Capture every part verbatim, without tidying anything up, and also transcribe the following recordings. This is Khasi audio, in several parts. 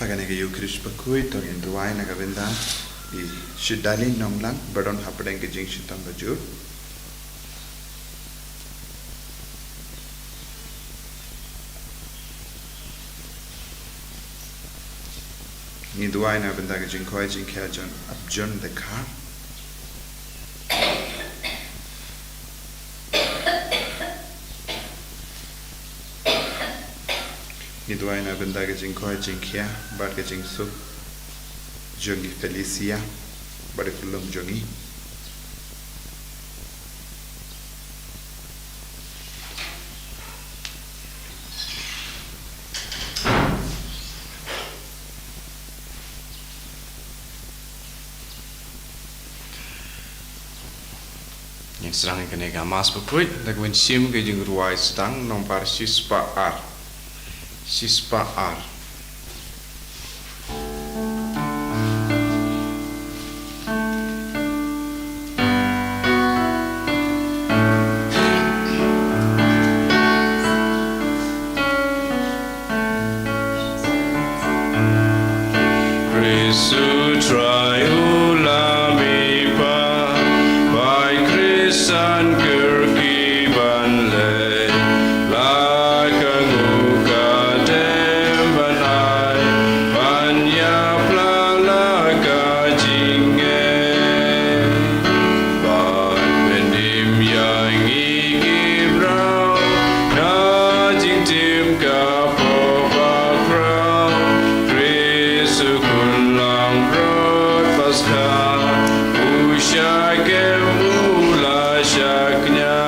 Kane ka Ïukharist bakhuid to ngin duwai na ka bynta i Shidalin Nonglang ba don hapdeng ka jingshitom bajur. Ngi duwai na bynta ka jingkhawai jingkhia jong Abjon Dkhar. Ngi duwai na bynta ka jingkhawai jingkhia bad ka jingsuk jong i Felicia bad i khyllung jong i. Ngin sdang ïa kane ka Mass bakhuid da ka mynsiem ka jingrwai sdang nombar shispah ar. Shispah ar. Khrist U Trai U Lam I Pah, bai Khristan kyrkieh ban leit la ka nguh ka dem ban ai ban ïaplah la ka jingngeit. Ban pynim ïa ngi ki briew na jingtim ka pop bakhraw, Khrist U Khun Langbrot Paskha u shah kem, u la shah kñia.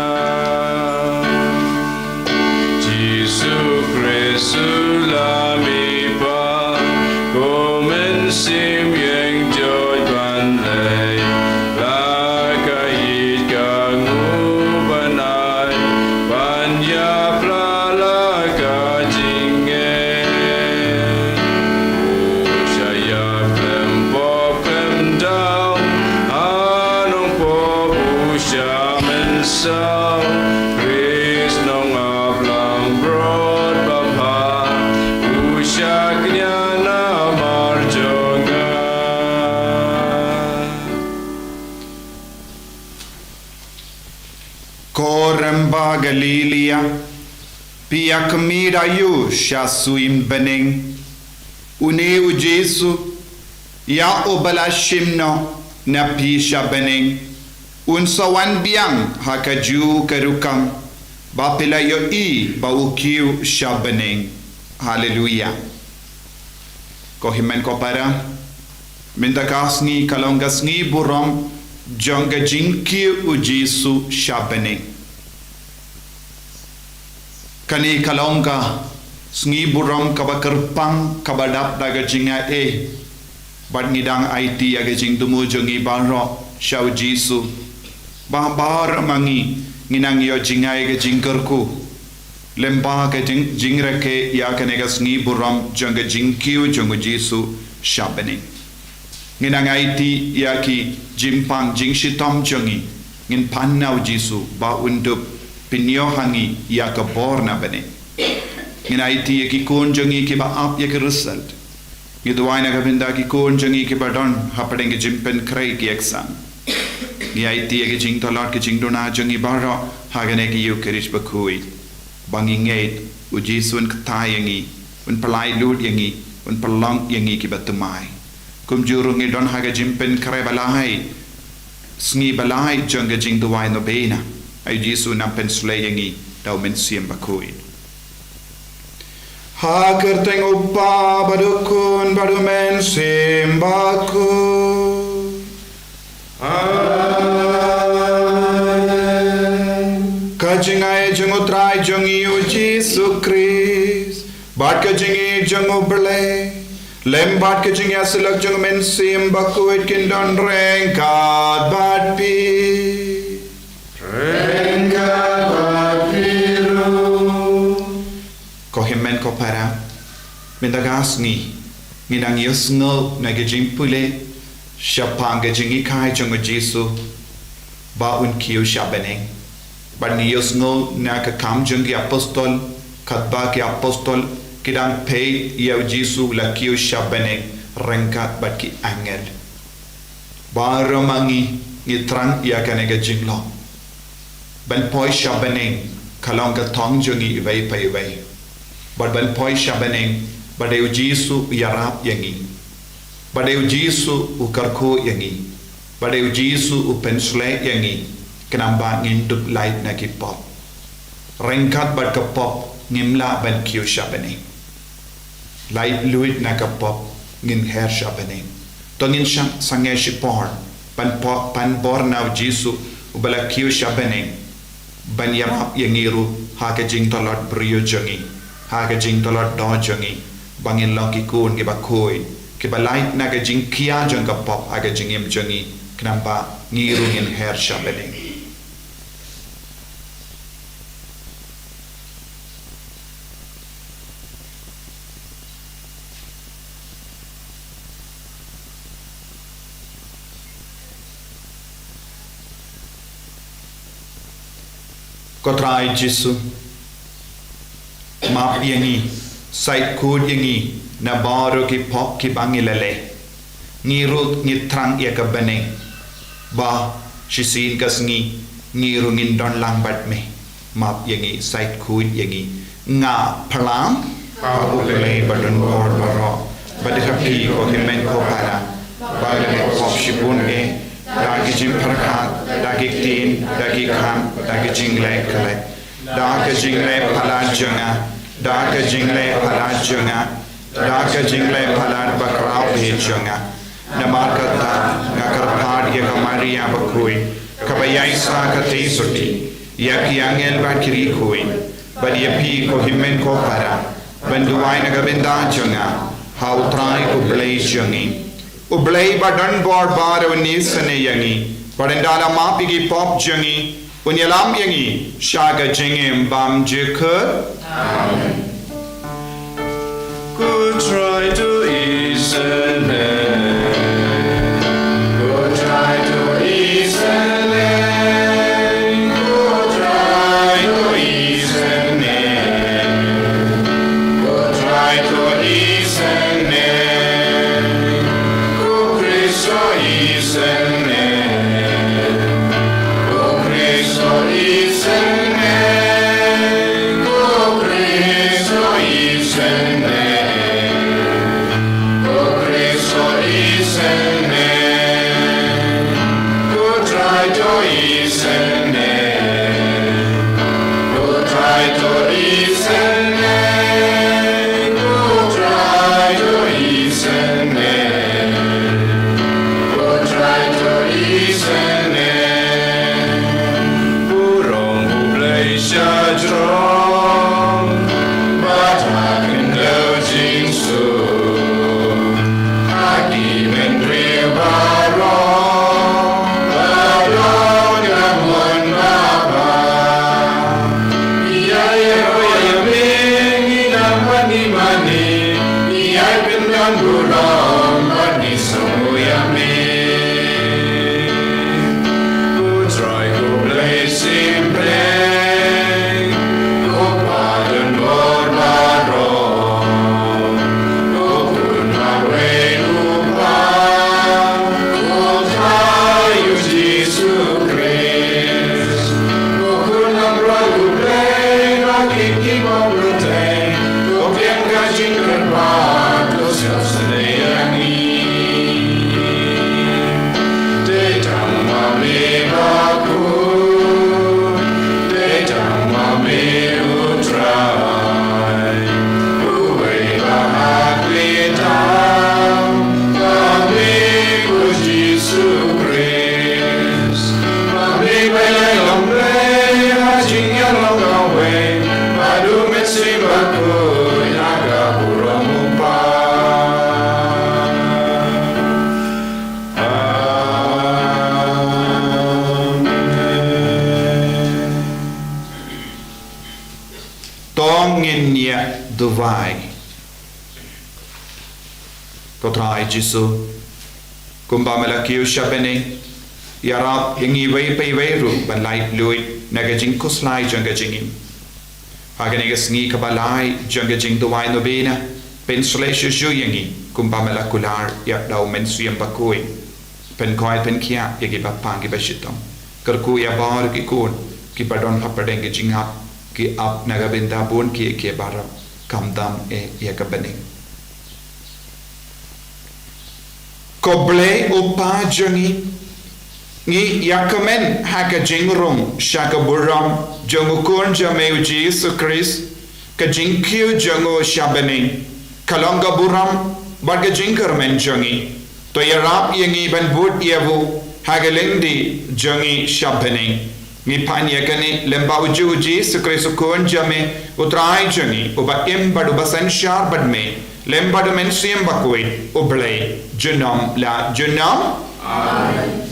Jisu Khrist U Lam I Pah, ko Mynsiem Ïeng Joit ban leit la ka ïit ka nguh ban ai ban ïaplah la ka jingngeit. U shah ïap khlem pop khlem daw ha nongpop, u shah mynsaw, Khrist Nongap Langbrot Babha, u shah kñia namar jong nga. Ko rangbah Galilaia, phi ïa khmih da aïu sha suiñ bneng? Une U Jisu, ïa uba la shim noh na phi sha bneng, un sa wan biang ha kajuh ka rukom ba phi la ïohi ba u kiew sha bneng. Haleluia. Ko hynmen ko para, mynta ka sngi ka long ka sngi burom jong ka jingkiew U Jisu sha bneng. Kane ka long ka sngi burom kaba kyrpang, kaba dap da ka jingaiei. Bad ngi dang aiti ïa ka jingthmu jong ngi baroh sha U Jisu, ba baroh ma ngi ngin nang ïoh jngai ka jingkyrkhu lyngba ka jing, jingrakhe ïa kane ka sngi burom jong ka jingkiew jong U Jisu sha bneng. Ngin nang aiti ïa ki jingpang jingshitom jong ngi, ngin pan na U Jisu ba un dup pynïoh ha ngi ïa ka bor na bneng. Ngin aiti ïa ki khun jong ngi kiba ap ïa ki result. Ngi duwai na ka bynta ki khun jong ngi kiba don hapdeng ki jingpynkhreh ki exam. Ngi aiti ïa ki jingtlot ki jingduna jong ngi baroh ha kane ka Ïukharist bakhuid. Ba ngi ngeit U Jisu un kta ïa ngi, un pynlait lut ïa ngi, un pynlong ïa ngi kiba thymmai. Kumjuh ruh ngi don ha ka jingpynkhreh ba lai, sngi ba lai jong ka jingduwai novena. Ai U Jisu un nang pynsleh ïa ngi da U Mynsiem Bakhuid. Ha ka kyrteng U Kpa bad U Khun bad U Mynsiem Bakhuid. Amen. Ka jingaiei jong U Trai jong ngi U Jisu Khrist, bad ka jingïeit jong U Blei, lem bad ka jingïasyllok jong U Mynsiem Bakhuid kin don ryngkat bad phi. Ryngkat bad phi ruh. Ko hynmen ko para, mynta ka sngi ngin nang ïohsngew na ka jingpule shaphang ka jinghikai jong U Jisu ba un kiew sha bneng. Bad ngi ïohsngew na ka Kam jong ki Apostol, katba ki apostol Ki dang peit ïa u Jisu u la kiew sha bneng ryngkat bad ki angel. Baroh ma ngi ngi thrang ïa kane ka jinglong. Ban poi sha bneng ka long ka thong jong ngi iwei pa iwei. Bad ban poi sha bneng, ba dei u Jisu u ïarap ïa ngi. Ba dei u Jisu u kyrkhu ïa ngi. Ba dei u Jisu u pynshlei ïa ngi. Khnang ba ngin dup lait na ki pop. Ryngkat bad ka pop ngim lah ban kiew sha bneng. Lait luid na ka pop ngin her sha bneng. To ngin shang sangeh shipor ban po-, ban bor na u Jisu uba la kiew sha bneng ban ïarap ïa ngi ruh ha ka jingtlot briew jong ngi, ha ka jingtlot doh jong ngi, ba ngin long ki khun kiba khuid, kiba lait na ka jingkhia jong ka pop ha ka jingim jong ngi, khnang ba ngi ruh ngin her sha bneng. Ko Trai Jisu, map ïa ngi, sait khuid ïa ngi na baroh ki pop kiba ngi la leh. Ngi ruh ngi thrang ïa ka bneng ba shisien ka sngi ngi ruh ngin don lang bad me. Map ïa ngi, sait khuid ïa ngi. Nga pyrshang ha U Blei ba don bor baroh, bad ha phi ko hynmen ko para, ba nga la leh pop shibun eh, da ki jingpyrkhat, da ki ktien, da ki kam, da ki jingleh khleh, da ka jingleh palat jong nga, da ka jingleh palat jong nga, da ka jingleh palat bakhraw beit jong nga. Namar kata nga kyrpad ïa ka Maria bakhuid, kaba ïaisah katei suti, ïa ki angel bad ki riewkhuid, bad ïa phi ko hynmen ko para, ban duwai na ka bynta jong nga ha U Trai U Blei jong ngi. U Blei ba don bor baroh un isynei ïa ngi, bad ynda la map ïa ki pop jong ngi, un ïalam ïa ngi sha ka jingim bymjukut. Amen. Ko Trai to isynei. Ko Trai to isynei. Ko Trai to isynei. Ko Trai to isynei. Ko Khrist to isynei. Ko Khrist to isynei. Ko Khrist to isynei. Ko Khrist to isynei. Ko Trai to isynei. Ko Trai to isynei. Ko Trai to isynei. Ko Trai to isynei. Burom U Blei sha jrong, bad ha khyndew jingsuk. Ha ki bynriew baroh, baroh ka mon babha. Ïa ïaroh ïa me ngi nang bad ngi mane, ïa pynban burom bad ngi sngewbha ïa me. Ko Trai ko Blei Syiem Blei, ko Pa don bor baroh, ko Khun marwei U Kpa, ko Trai U Jisu Khrist, ko Khun Lamroi U Blei, ba ki ki bym pyrthei, ko biang ka jingkyrpad, ko sngewsynei ïa ngi. Te tang ma me bakhuid, te tang ma me U Trai, uwei ba ha khlieh tam, ma me ko Jisu Khrist. Ma me ba ïai long Blei ha jingïalong kawei bad U Mynsiem Bakhuid ha ka burom U Kpa. Amen. To ngin ïa duwai. Ko Trai Jisu, kumba me la kiew sha bneng, ïarap ïa ngi iwei pa iwei ruh ban lait luid na ka jingkhuslai jong ka jingim. Ha kane ka sngi kaba lai jong ka jingduwai novena, pynshlei shuh shuh ïa ngi kumba me la kular ïa u Mynsiem Bakhuid. Pynkhoi pynkhiah ïa kiba pang kiba shitom. Kyrkhu ïa baroh ki khun kiba don hapdeng ka jingap, ki ap na ka bynta bun kiei kiei baroh, khamtam eh ïa ka bneng. Ko Blei U Kpa jong ngi, ngi ïa kmen ha ka jingrung sha ka burom jong U Khun jong me U Jisu Khrist, ka jingkiew jong u sha bneng ka long ka burom bad ka jingkyrmen jong ngi. To ïarap ïa ngi ban bud ïa u ha ka lynti jong ngi sha bneng. Ngi pan ïa kane lyngba U Jisu Khrist U Khun jong me, U Trai jong ngi, uba im bad uba synshar bad me, lyngba U Mynsiem Bakhuid, U Blei, junom la junom. Amen.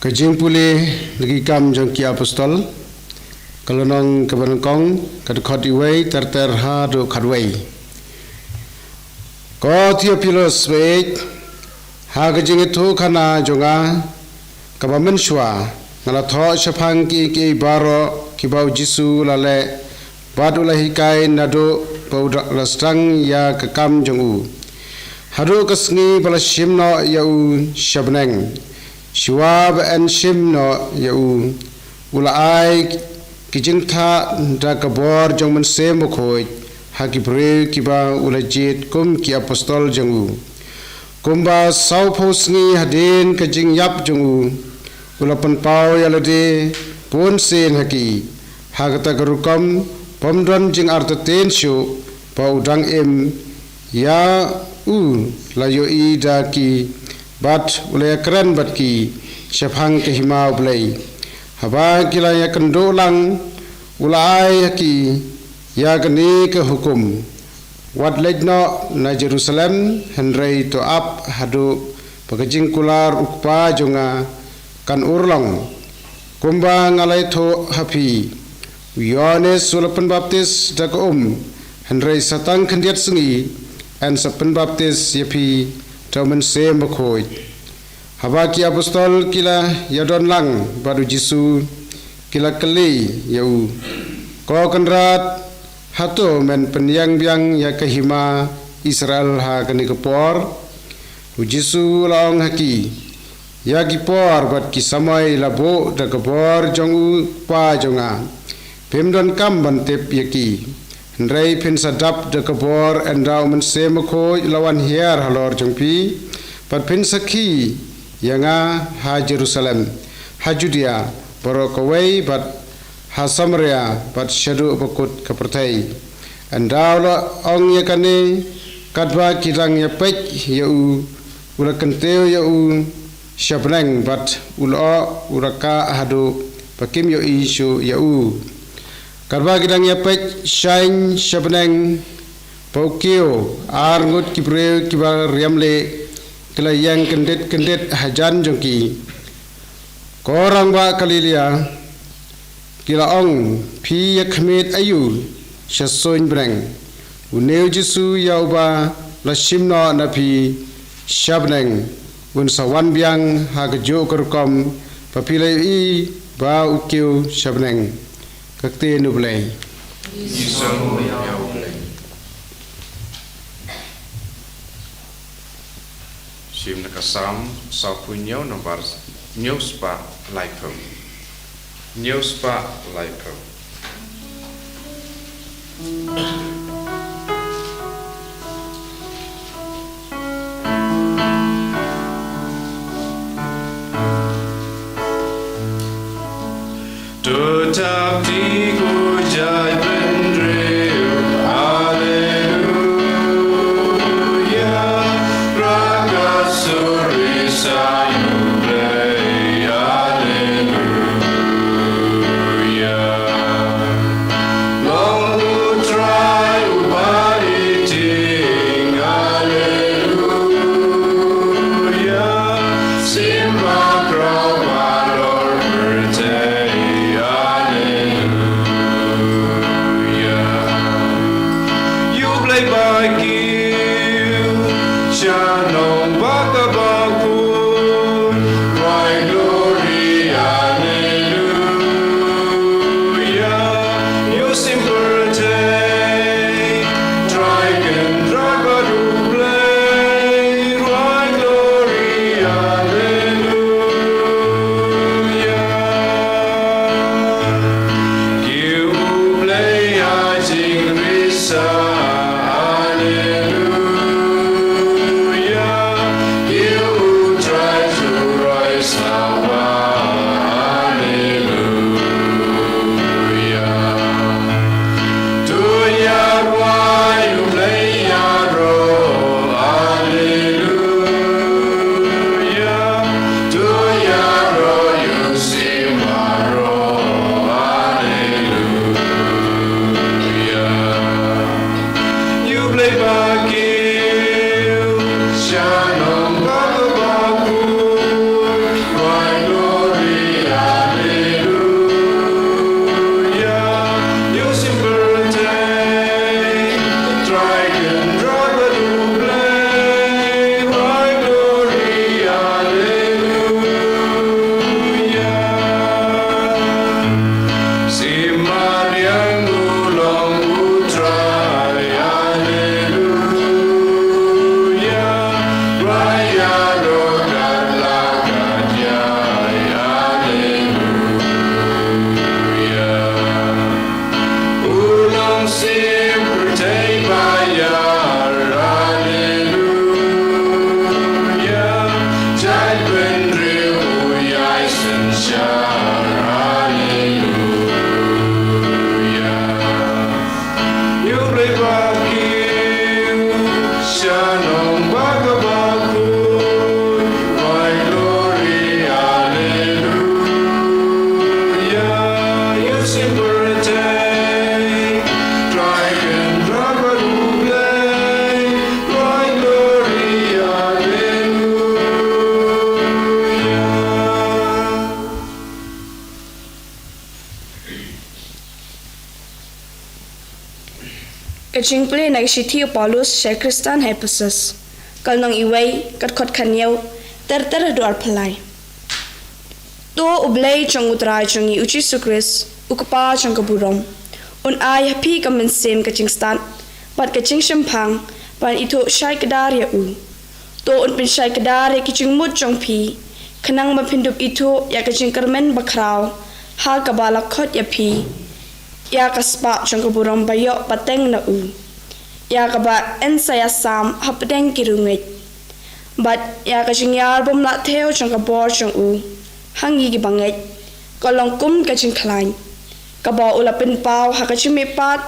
Ka jingpule na ki Kam jong ki Apostol, ka lynnong kaba nyngkong, ka dkhot uwei ter ter haduh khatwei. Ko Theophilus ba ïeit, ha ka jingïathuhkhana jong nga kaba mynshuwa, nga la thoh shaphang kiei kiei baroh kiba U Jisu u la leh bad u la hikai naduh ba u la sdang ïa ka kam jong u, haduh ka sngi ba la shim noh ïa u sha bneng. Shuwa ba yn shim noh ïa u, u la ai ki jingthah da ka bor jong U Mynsiem Bakhuid ha ki briew kiba u la jied kum ki apostol jong u. Kumba sawphew sngi hadien ka jingïap jong u, u la pynpaw ïa lade bunsien ha ki, ha kata ka rukom bym don jingartatien shuh ba u dang im. Ïa u la ïohi da ki bad u la ïakren bad ki shaphang ka hima U Blei. Haba ki la ïakynduh lang, u la ai ha ki ïa kane ka hukum: Wat leit noh na Jerusalem, hynrei to ap haduh ba ka jingkular U Kpa jong nga kan urlong. Kumba nga la ïathuh ha phi, u Ïoannis u la pynbaptis da ka um, hynrei sa tang khyndiat sngi yn sa pynbaptis ïa phi da U Mynsiem Bakhuid. Haba ki apostol ki la ïadon lang bad U Jisu, ki la kylli ïa u: Ko Kynrad, hato men pynïeng biang ïa ka hima Israel ha kane ka por? U Jisu u la ong ha ki: Ïa ki por bad ki samoi la buh da ka bor jong U Kpa jong nga. Phim donkam ban tip ïa ki. Hynrei phin sa dap da ka bor ynda U Mynsiem Bakhuid u la wan hiar halor jong phi, bad phin sakhi ïa nga ha Jerusalem, ha Judia baroh kawei, bad ha Samaria, bad shaduh ba kut ka pyrthei. Ynda u la ong ïa kane, katba ki dang ïapeit ïa u, u la kyntiew ïa u sha bneng, bad u lyoh u rkah haduh ba kim ïohi shuh ïa u. Katba ki dang ïapeit shaiñ sha bneng ba u kiew, ar ngut ki briew kiba riam lieh ki la ïeng kyndit kyndit hajan jong ki. Ko rangbah Galilea, ki la ong, phi ïakhmied aïu sha suiñ bneng? Une U Jisu ïa uba la shim noh na phi sha bneng, un sa wan biang ha kajuh ka rukom ba phi la ïohi ba u kiew sha bneng. Ka ktien U Blei. Shim na ka Salm sawphew hynñiew, nambar hynñiew spah laiphew. Hynñiew spah laiphew. To tap ti ku jai bynriew, Alleluia. Raka suri sa ïa U Blei, Alleluia. Long U Trai uba iting, Alleluia. Shim ha khraw halor pyrthei, Alleluia. Ka jingpule na ka shithi u Paulus sha ki Khristan ha Ephesus. Ka lynnong wei, ka dkhot khathynñiew, ter ter haduh arphew lai. To u Blei jong u Trai jong ngi u Jisu Khrist, u Kpa jong ka burom, un ai ha phi ka mynsiem ka jingstad bad ka jingshemphang ban ithuh shai kdar ïa u. To un pynshai kdar ïa ki jingmut jong phi, khnang ba phin dup ithuh ïa ka jingkyrmen bakhraw ha kaba la khot ïa phi ïa ka spah jong ka burom ba ïoh pateng na u, ïa kaba yn sa ïasam hapdeng ki riewngeit, bad ïa ka jingïar bym lah thew jong ka bor jong u ha ngi kiba ngeit, ka long kum ka jingkhlaiñ, kaba u la pynpaw ha ka jingmihpat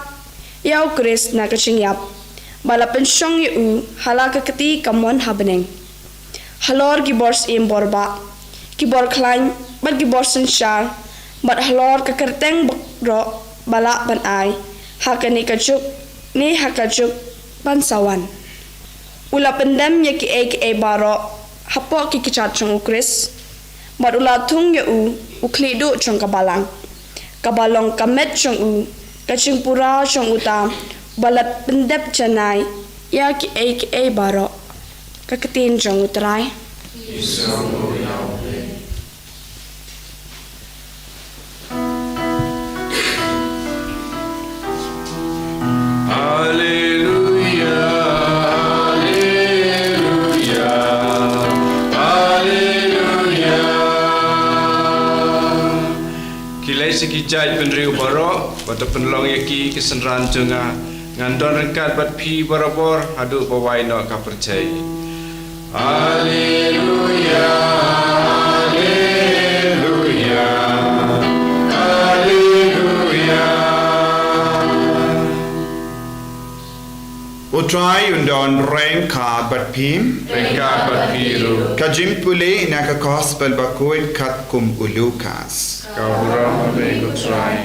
ïa u Khrist na ka jingïap, ba la pynshong ïa u ha la ka kti kamon ha bneng. Halor ki bor syiem borbah, ki bor khlaiñ bad ki bor synshar, bad halor ka kyrteng baroh ba lah ban ai ha kane ka juk ne ha ka juk ban sa wan. U la pyndem ïa kiei kiei baroh hapoh ki kjat jong u Khrist, bad u la thung ïa u u khlieh duh jong ka balang, kaba long ka met jong u, ka jingpura jong uta uba la pyndep janai ïa kiei kiei baroh. Ka ktien jong u Trai. Haleluya, haleluya, haleluya. Ki leit sha ki jaitbynriew baroh, bad to pynlong ïa ki ki synran jong nga. Ngan don ryngkat bad phi barabor haduh ba wai noh ka pyrthei. Haleluya, haleluya, haleluya. U Trai un don ryngkat bad phi. Ryngkat bad phi ruh. Ka jingpule na ka Gospel bakhuid katkum u Lukas. Ka burom ïa me ko Trai.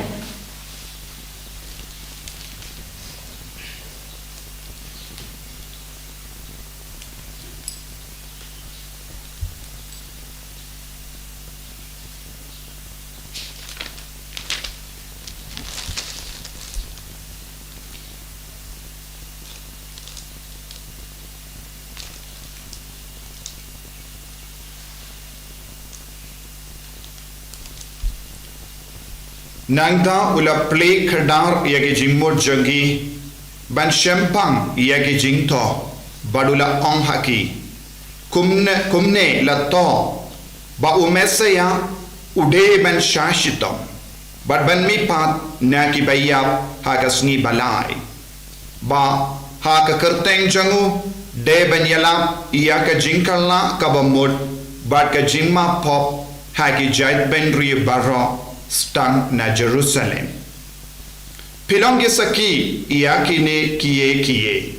Nangta u la plie kdar ïa ki jingmut jong ki ban shemphang ïa ki jingthoh, bad u la ong ha ki, kumne, kumne la thoh ba u Messaïah u dei ban shah shitom bad ban mihpat na kiba ïap ha ka sngi ba lai, ba ha ka kyrteng jong u dei ban ïalap ïa ka jingkylla kaba mut bad ka jingmap pop ha ki jaitbynriew baroh, stad na Jerusalem. Phi long ki sakhi ïa kine kiei kiei.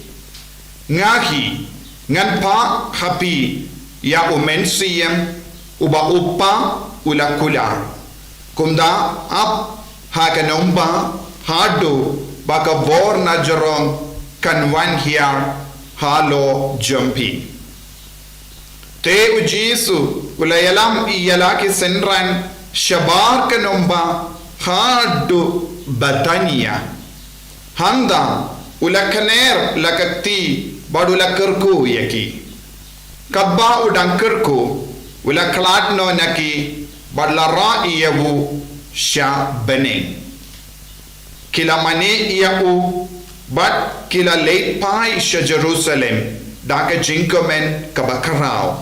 Nga hi, ngan phah ha phi ïa u mynsiem uba u Kpa u la kular, kumta ap ha ka nongbah haduh ba ka bor na jrong kan wan hiar halor jong phi. Te u Jisu u la ïalam ïa la ki synran shabar ka nongbah haduh Bethania. Hangta u la kner la ka kti bad u la kyrkhu ïa ki. Katba u dang kyrkhu, u la khlad noh na ki bad la rah ïa u sha bneng. Ki la mane ïa u bad ki la leit phai sha Jerusalem da ka jingkmen kaba khraw,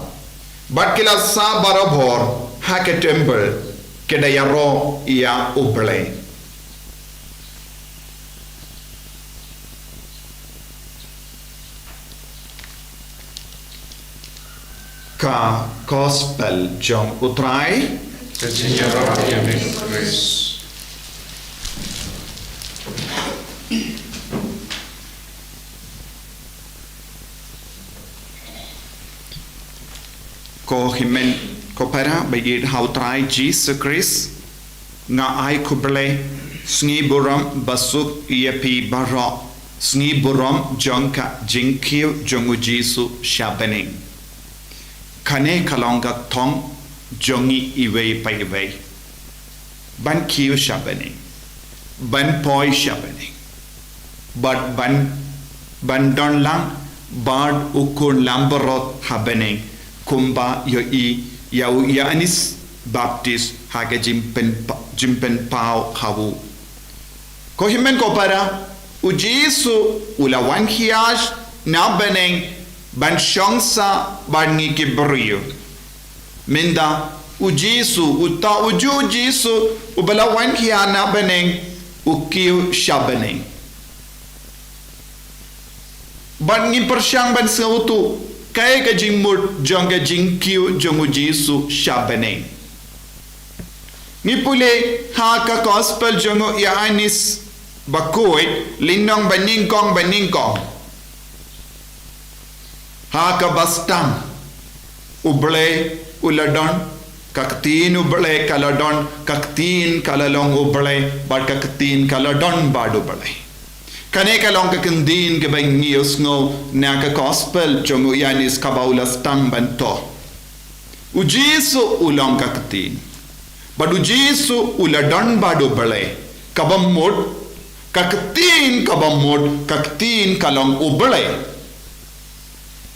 bad ki la sah barabor ha ka templ, ki da ïaroh ïa U Blei. Ka Gospel jong U Trai. Ka jingïaroh ïa me Khrist. Ko hynmen ko para ba ïeit ha U Trai Jisu Khrist, nga ai khublei, sngi burom basuk ïa phi baroh, sngi burom jong ka jingkiew jong U Jisu sha bneng. Kane ka long ka thong jong ngi iwei pa iwei, ban kiew sha bneng, ban poi sha bneng. bad ban, ban don lang bad u khun langbrot ha bneng, kumba ïohi ïa u Ïoannis Baptist ha ka jingpynpa-, jingpynpaw ha u. Ko hynmen ko para, u Jisu u la wan hiar na bneng ban shong sah bad ngi ki briew. Mynta u Jisu, uta ujuh u Jisu uba la wan hiar na bneng, u kiew sha bneng. Bad ngin pyrshang ban sngewthuh kaei ka jingmut jong ka jingkiew jong u Jisu sha bneng. Ngi pule ha ka Gospel jong u Ïoannis Bakhuid, lynnong banyngkong banyngkong. Ha kaba start, U Blei u la don, ka ktien U Blei ka la don, ka ktien ka la long U Blei, bad ka ktien ka la don bad U Blei. Kane ka long ka kyntien kaba ngi ïohsngew na ka Gospel jong u Ïoannis kaba u la sdang ban thoh. U Jisu u long ka ktien. Bad u Jisu u la don bad U Blei. Kaba mut, ka ktien kaba mut, ka ktien ka long U Blei.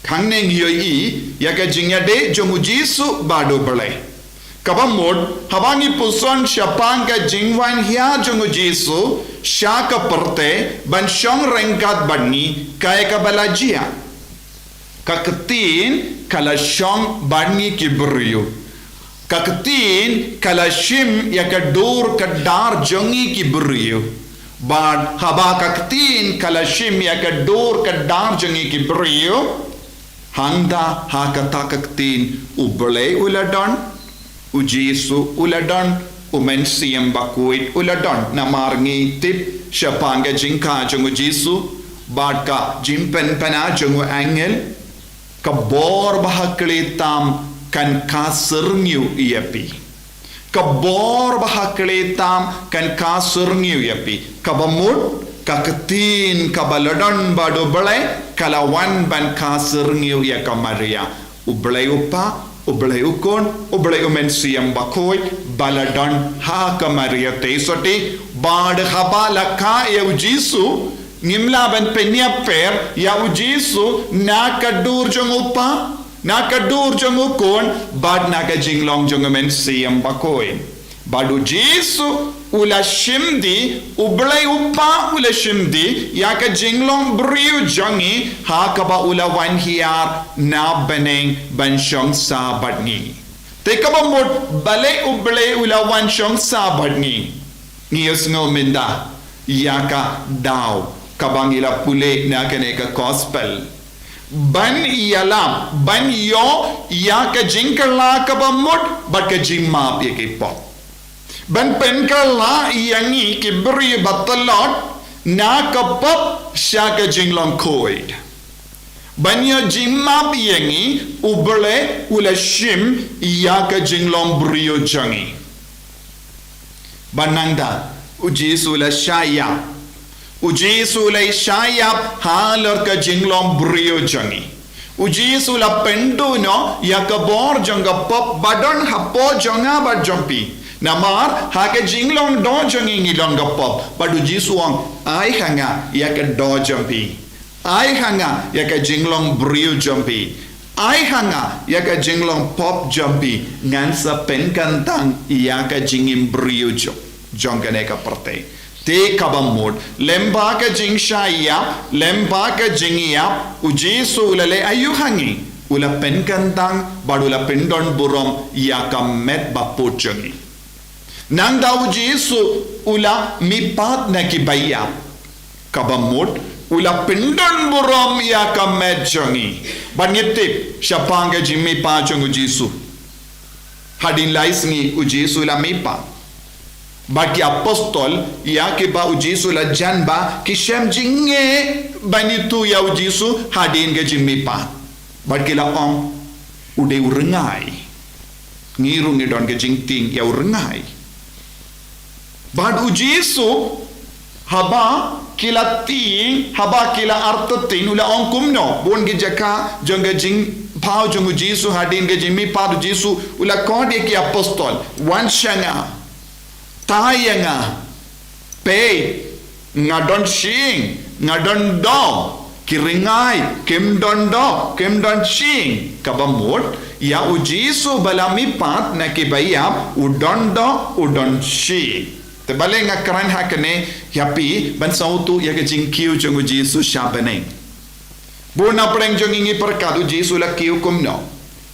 Hangne ngi ïohi ïa ka jingïadei jong u Jisu bad U Blei. Kaba mut, haba ngi puson shaphang ka jingwan hiar jong u Jisu sha ka pyrthei ban shong ryngkat bad ngi, kaei kaba la jia? Ka ktien ka la shong bad ngi ki briew. Ka ktien ka la shim ïa ka dur ka dar jong ngi ki briew. Bad haba ka ktien ka la shim ïa ka dur ka dar jong ngi ki briew, hangta ha kata ka ktien U Blei u la don, u Jisu u la don, u Mynsiem Bakhuid u la don. Namar ngi tip shaphang ka jingkha jong u Jisu bad ka jingpynpaw jong u angel, ka bor ba ha khlieh tam kan kha syrngiew ïa phi. Ka bor ba ha khlieh tam kan kha syrngiew ïa phi. Kaba mut, ka ktien kaba la don bad U Blei ka la wan ban kha syrngiew ïa ka Maria. U Blei U Kpa, U Blei U Khun, U Blei U Mynsiem Bakhuid, ba la don ha ka Maria Theisotti, bad haba la kha ïa u Jisu, ngim lah ban pynïapher ïa u Jisu na ka dur jong U Kpa, na ka dur jong U Khun, bad na ka jinglong jong U Mynsiem Bakhuid. Bad u Jisu u la shim die, U Blei U Kpa u la shim die ïa ka jinglong briew jong ngi ha kaba u la wan hiar na bneng ban shong sah bad ngi. Te kaba mut balei U Blei u la wan shong sah bad ngi? Ngi ïohsngew mynta ïa ka daw kaba ngi la pule na kane ka Gospel. Ban ïalap, ban ïoh ïa ka jingkylla kaba mut bad ka jingmap ïa ki pop. Ban pynkylla ïa ngi ki briew ba tlot na ka pop sha ka jinglong khuid. Ban ïoh jingmap ïa ngi, U Blei u la shim ïa ka jinglong briew jong ngi. Bad nangta, u Jisu u la shah ïap. U Jisu u la shah ïap halor ka jinglong briew jong ngi. U Jisu u la pynduh noh ïa ka bor jong ka pop ba don hapoh jong nga bad jong phi. Namar ha ka jinglong doh jong ngi ngi long ka pop. Bad u Jisu u ong, ai ha nga ïa ka doh jong phi. Ai ha nga ïa ka jinglong briew jong phi. Ai ha nga ïa ka jinglong pop jong phi, ngan sa pynkyntang ïa ka jingim briew jong, jong kane ka pyrthei. Te kaba mut, lyngba ka jingshah ïap, lyngba ka jingïap, u Jisu u la leh aïu ha ngi? U la pynkyntang bad u la pyndon burom ïa ka met ba put jong ngi. Nangta u Jisu u la mihpat na ki ba ïap. Kaba mut, u la pyndon burom ïa ka met jong ngi. Bad ngi tip shaphang ka jingmihpat jong u Jisu. Hadien lai sngi u Jisu u la mihpat. Bad ki apostol, ïa kiba u Jisu u la jan bha, ki shem jingeh ban ïathuh ïa u Jisu hadien ka jingmihpat. Bad ki la ong, u dei u rngai. Ngi ruh ngi don ka jingtieng ïa u rngai. Bad u Jisu, haba ki la tieng, haba ki la artatien, u la ong kumno? Bun ki jaka jong ka jingphaw jong u Jisu hadien ka jingmihpat u Jisu, u la khot ïa ki apostol, wan sha nga. Thaw ïa nga. Peit, nga don shyieng. Nga don doh, ki ringai, kim don doh, kim don shyieng. Kaba mut, ïa u Jisu ba la mihpat na kiba ïap, u don doh, u don shyieng. Te balei nga kren ha kane ïa phi, ban sngewthuh ïa ka jingkiew jong u Jisu sha bneng. Bun na pdeng jong ngi ngi pyrkhat u Jisu la kiew kumno.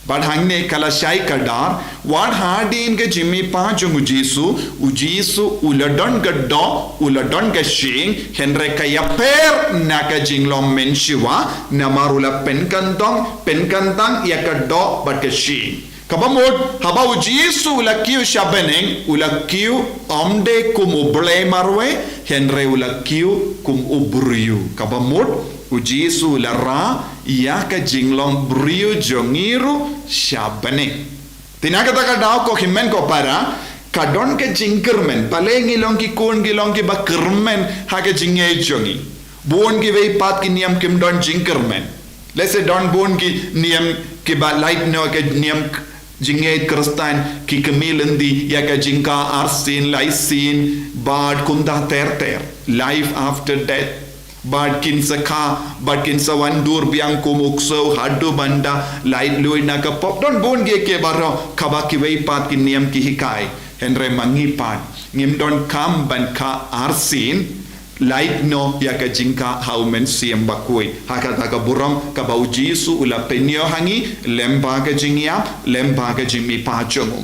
Bad hangne ka la shai kdar, wat hadien ka jingmihpat jong u Jisu, u Jisu u la don ka doh, u la don ka shyieng, hynrei ka ïapher na ka jinglong mynshuwa, namar u la pynkyntang, pynkyntang ïa ka doh bad ka shyieng. Kaba mut, haba u Jisu u la kiew sha bneng, u la kiew ym dei kum u Blei marwei, hynrei u la kiew kum u briew. Kaba mut, u Jisu u la rah ïa ka jinglong briew jong ngi ruh sha bneng. Te na kata ka daw ko hynmen ko para, ka don ka jingkyrmen, balei ngi long ki khun, ngi long kiba kyrmen ha ka jingngeit jong ngi. Bun kiwei pat ki niam kim don jingkyrmen. Lehse don bun ki niam kiba lait noh ka niam k-, jingngeit Khristan, ki kmie lynti ïa ka jingkha arsien, laisien, bad kumta ter ter. Life after death. Bad kin sa kha, bad kin sa wan dur biang kum u ksew haduh ban da laitluid na ka pop. Don bun kiei kiei baroh, kaba kiwei pat ki niam ki hikai. Hynrei ma ngi pat, ngim donkam ban kha arsien, lait noh ïa ka jingkha ha u Mynsiem Bakhuid. Ha kata ka burom kaba u Jisu u la pynïoh ha ngi, lyngba ka jingïap, lyngba ka jingmihpat jong u.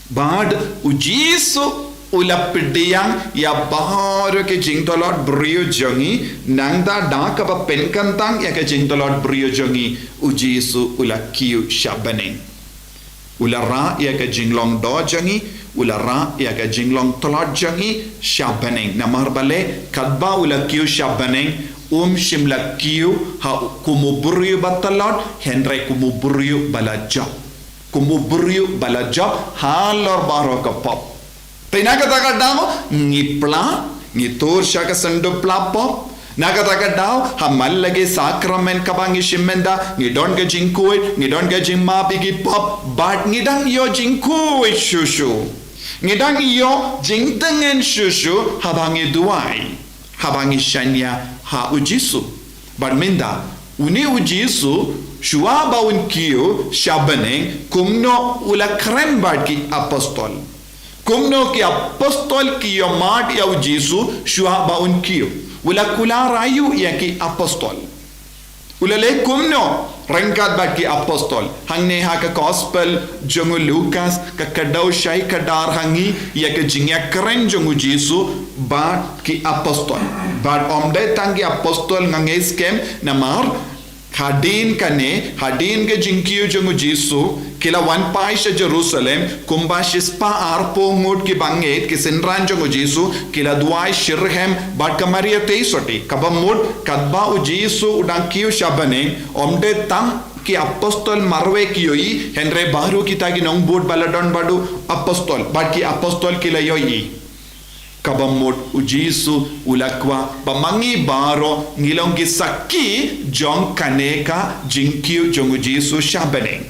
Bad u Jisu u la pdiang ïa baroh ki jingtlot briew jong ngi, nangta da kaba pynkyntang ïa ki jingtlot briew jong ngi, u Jisu u la kiew sha bneng. U la rah ïa ka jinglong doh jong ngi, u la rah ïa ka jinglong tlot jong ngi sha bneng. Namar balei, katba u la kiew sha bneng, um shym la kiew ha kum u briew ba tlot, hynrei kum u briew ba la jop. Kum u briew ba la jop halor baroh ka pop. Te na kata ka daw, ngi pla, ngi tur sha ka synduh pla pop. Na kata ka daw, ha man la ki sakramen kaba ngi shim mynta, ngi don ka jingkhuid, ngi don ka jingmap ïa ki pop, bad ngi dang ïoh jingkhuid shuh shuh. Ngi dang ïoh jingtngen shuh shuh, haba ngi duwai, haba ngi shaniah ha u Jisu. Bad mynta, une u Jisu, shuwa ba un kiew sha bneng, kumno u la kren bad ki apostol. Kumno ki apostol ki ïohmad ïa u Jisu, shuwa ba un kiew. U la kular aïu ïa ki apostol. U la leh kumno ryngkat bad ki apostol. Hangne ha ka gospel jong u Lukas, ka kdew shai kdar ha ngi ïa ka jingïakren jong u Jisu bad ki apostol. Bad ym dei tang ki apostol, nga ngeit skhem namar hadien kane, hadien ka jingkiew jong u Jisu, ki la wan phai sha Jerusalem, kumba shispah arphew ngut ki bangeit, ki synran jong u Jisu, ki la duwai shitrhem bad ka Maria Theisotti. Kaba mut, katba u Jisu u dang kiew sha bneng, ym dei tang ki apostol marwei ki ïohi, hynrei baroh kita ki nongbud ba la don bad u apostol, bad ki apostol ki la ïohi. Kaba mut u Jisu u la kwah ba ma ngi baroh ngi long ki sakhi jong kane ka jingkiew jong u Jisu sha bneng.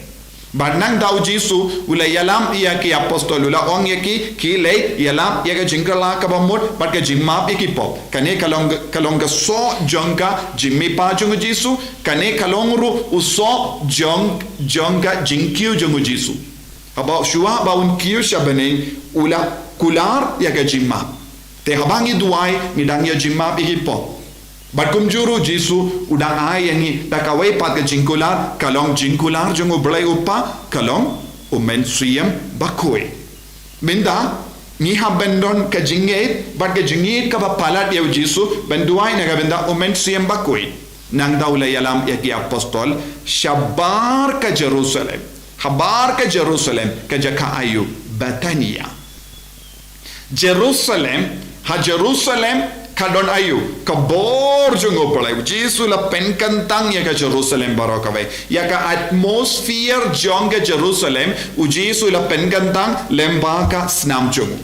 Bad nangta u Jisu u la ïalam ïa ki apostol, u la ong ïa ki, ki leit ïalam ïa ka jingkylla kaba mut bad ka jingmap ïa ki pop. Kane ka long, ka long ka soh jong ka jingmihpat jong u Jisu, kane ka long ruh u soh jong, jong ka jingkiew jong u Jisu. Haba shuwa ba un kiew sha bneng u la kular ïa ka jingmap. Te haba ngi duwai ngi dang ïoh jingmap ïa ki pop. Bad kumjuh ruh u Jisu u dang ai ïa ngi da kawei pat ka jingkular, ka long jingkular jong u Blei u Kpa, ka long u Mynsiem Bakhuid. Mynta ngi hap ban don ka jingngeit, bad ka jingngeit kaba palat ïa u Jisu, ban duwai na ka bynta u Mynsiem Bakhuid. Nangta u la ïalam ïa ki apostol shabar ka Jerusalem. Habar ka Jerusalem, ka jaka aïu? Bethania. Jerusalem, ha Jerusalem ka don aïu? Ka bor jong u Blei. U Jisu la pynkyntang ïa ka Jerusalem baroh kawei. Ïa ka atmosphere jong ka Jerusalem u Jisu la pynkyntang lyngba ka snam jong u,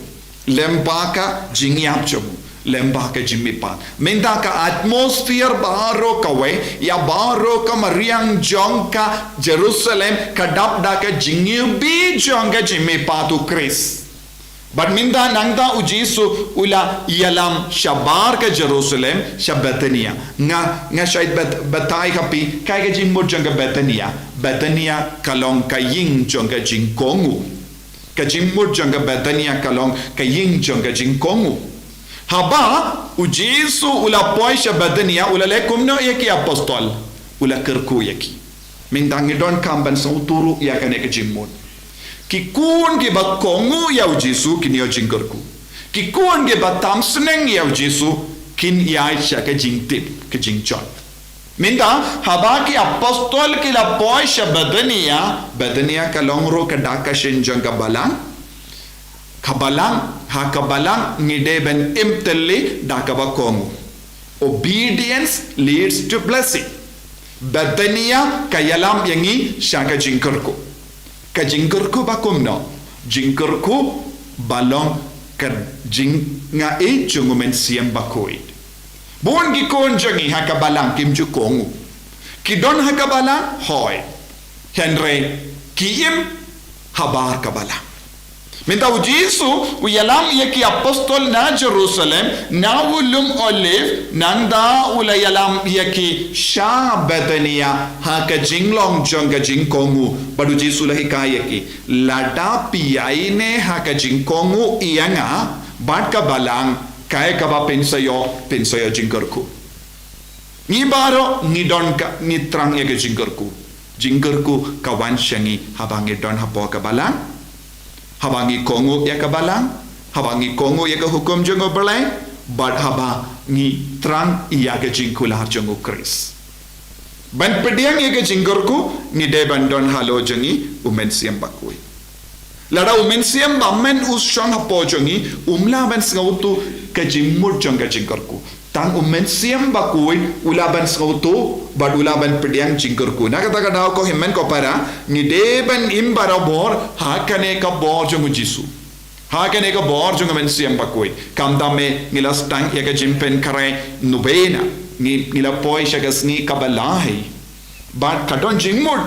lyngba ka jingïap jong u, lyngba ka jingmihpat. Mynta ka atmosphere baroh kawei, ïa baroh ka mariang jong ka Jerusalem ka dap da ka jingïohi jong ka jingmihpat u Khrist. Bad mynta nangta u Jisu u la ïalam shabar ka Jerusalem, sha Bethania. Nga, nga shait bat-, batai ha phi, kaei ka jingmut jong ka Bethania. Bethania ka long ka ïing jong ka jingkohnguh. Ka jingmut jong ka Bethania ka long ka ïing jong ka jingkohnguh. Haba u Jisu u la poi sha Bethania, u la leh kumno ïa ki apostol? U la kyrkhu ïa ki. Mynta ngi donkam ban sngewthuh ruh ïa kane ka jingmut. Ki khun kiba kohnguh ïa u Jisu kin ïoh jingkyrkhu. Ki khun kiba tam sneng ïa u Jisu kin ïaid sha ka jingtip, ka jingjot. Mynta, haba ki apostol ki la poi sha Bethania, Bethania ka long ruh ka dak ka shin jong ka balang. Ka balang, ha ka balang ngi dei ban im thylli da kaba kohnguh. Obedience leads to blessing. Bethania ka ïalam ïa ngi sha ka jingkyrkhu. Ka jingkyrkhu ba kumno? Jingkyrkhu ba long ka jingïaid jong u Mynsiem Bakhuid. Bun ki khun jong ngi ha ka balang kim ju kohnguh. Ki don ha ka balang, hooid. Hynrei ki im habar ka balang. Mynta u Jisu u ïalam ïa ki apostol na Jerusalem, na u lum Olive, nangta u la ïalam ïa ki sha Bethania ha ka jinglong jong ka jingkohnguh, bad u Jisu u la hikai ïa ki. Lada phi ïaineh ha ka jingkohnguh ïa nga bad ka balang, kaei kaba phin sa ïoh, phin sa ïoh jingkyrkhu. Ngi baroh ngi don ka, ngi thrang ïa ka jingkyrkhu. Jingkyrkhu ka wan sha ngi haba ngi don hapoh ka balang, haba ngi kohnguh ïa ka balang, haba ngi kohnguh ïa ka hukum jong U Blei, bad haba ngi thrang ïa ka jingkular jong U Khrist. Ban pdiang ïa ka jingkyrkhu, ngi dei ban don halor jong ngi u Mynsiem Bakhuid. Lada u Mynsiem Bymman u shong hapoh jong ngi, um lah ban sngewthuh ka jingmut jong ka jingkyrkhu. Tang u Mynsiem Bakhuid u lah ban sngewthuh bad u lah ban pdiang jingkyrkhu. Na kata ka daw, ko hynmen ko para, ngi dei ban im barabor ha kane ka bor jong u Jisu. Ha kane ka bor jong u Mynsiem Bakhuid. Khamtam eh ngi la sdang ïa ka jingpynkhreh novena. Ngi, ngi la poi sha ka sngi kaba lai. Bad ka don jingmut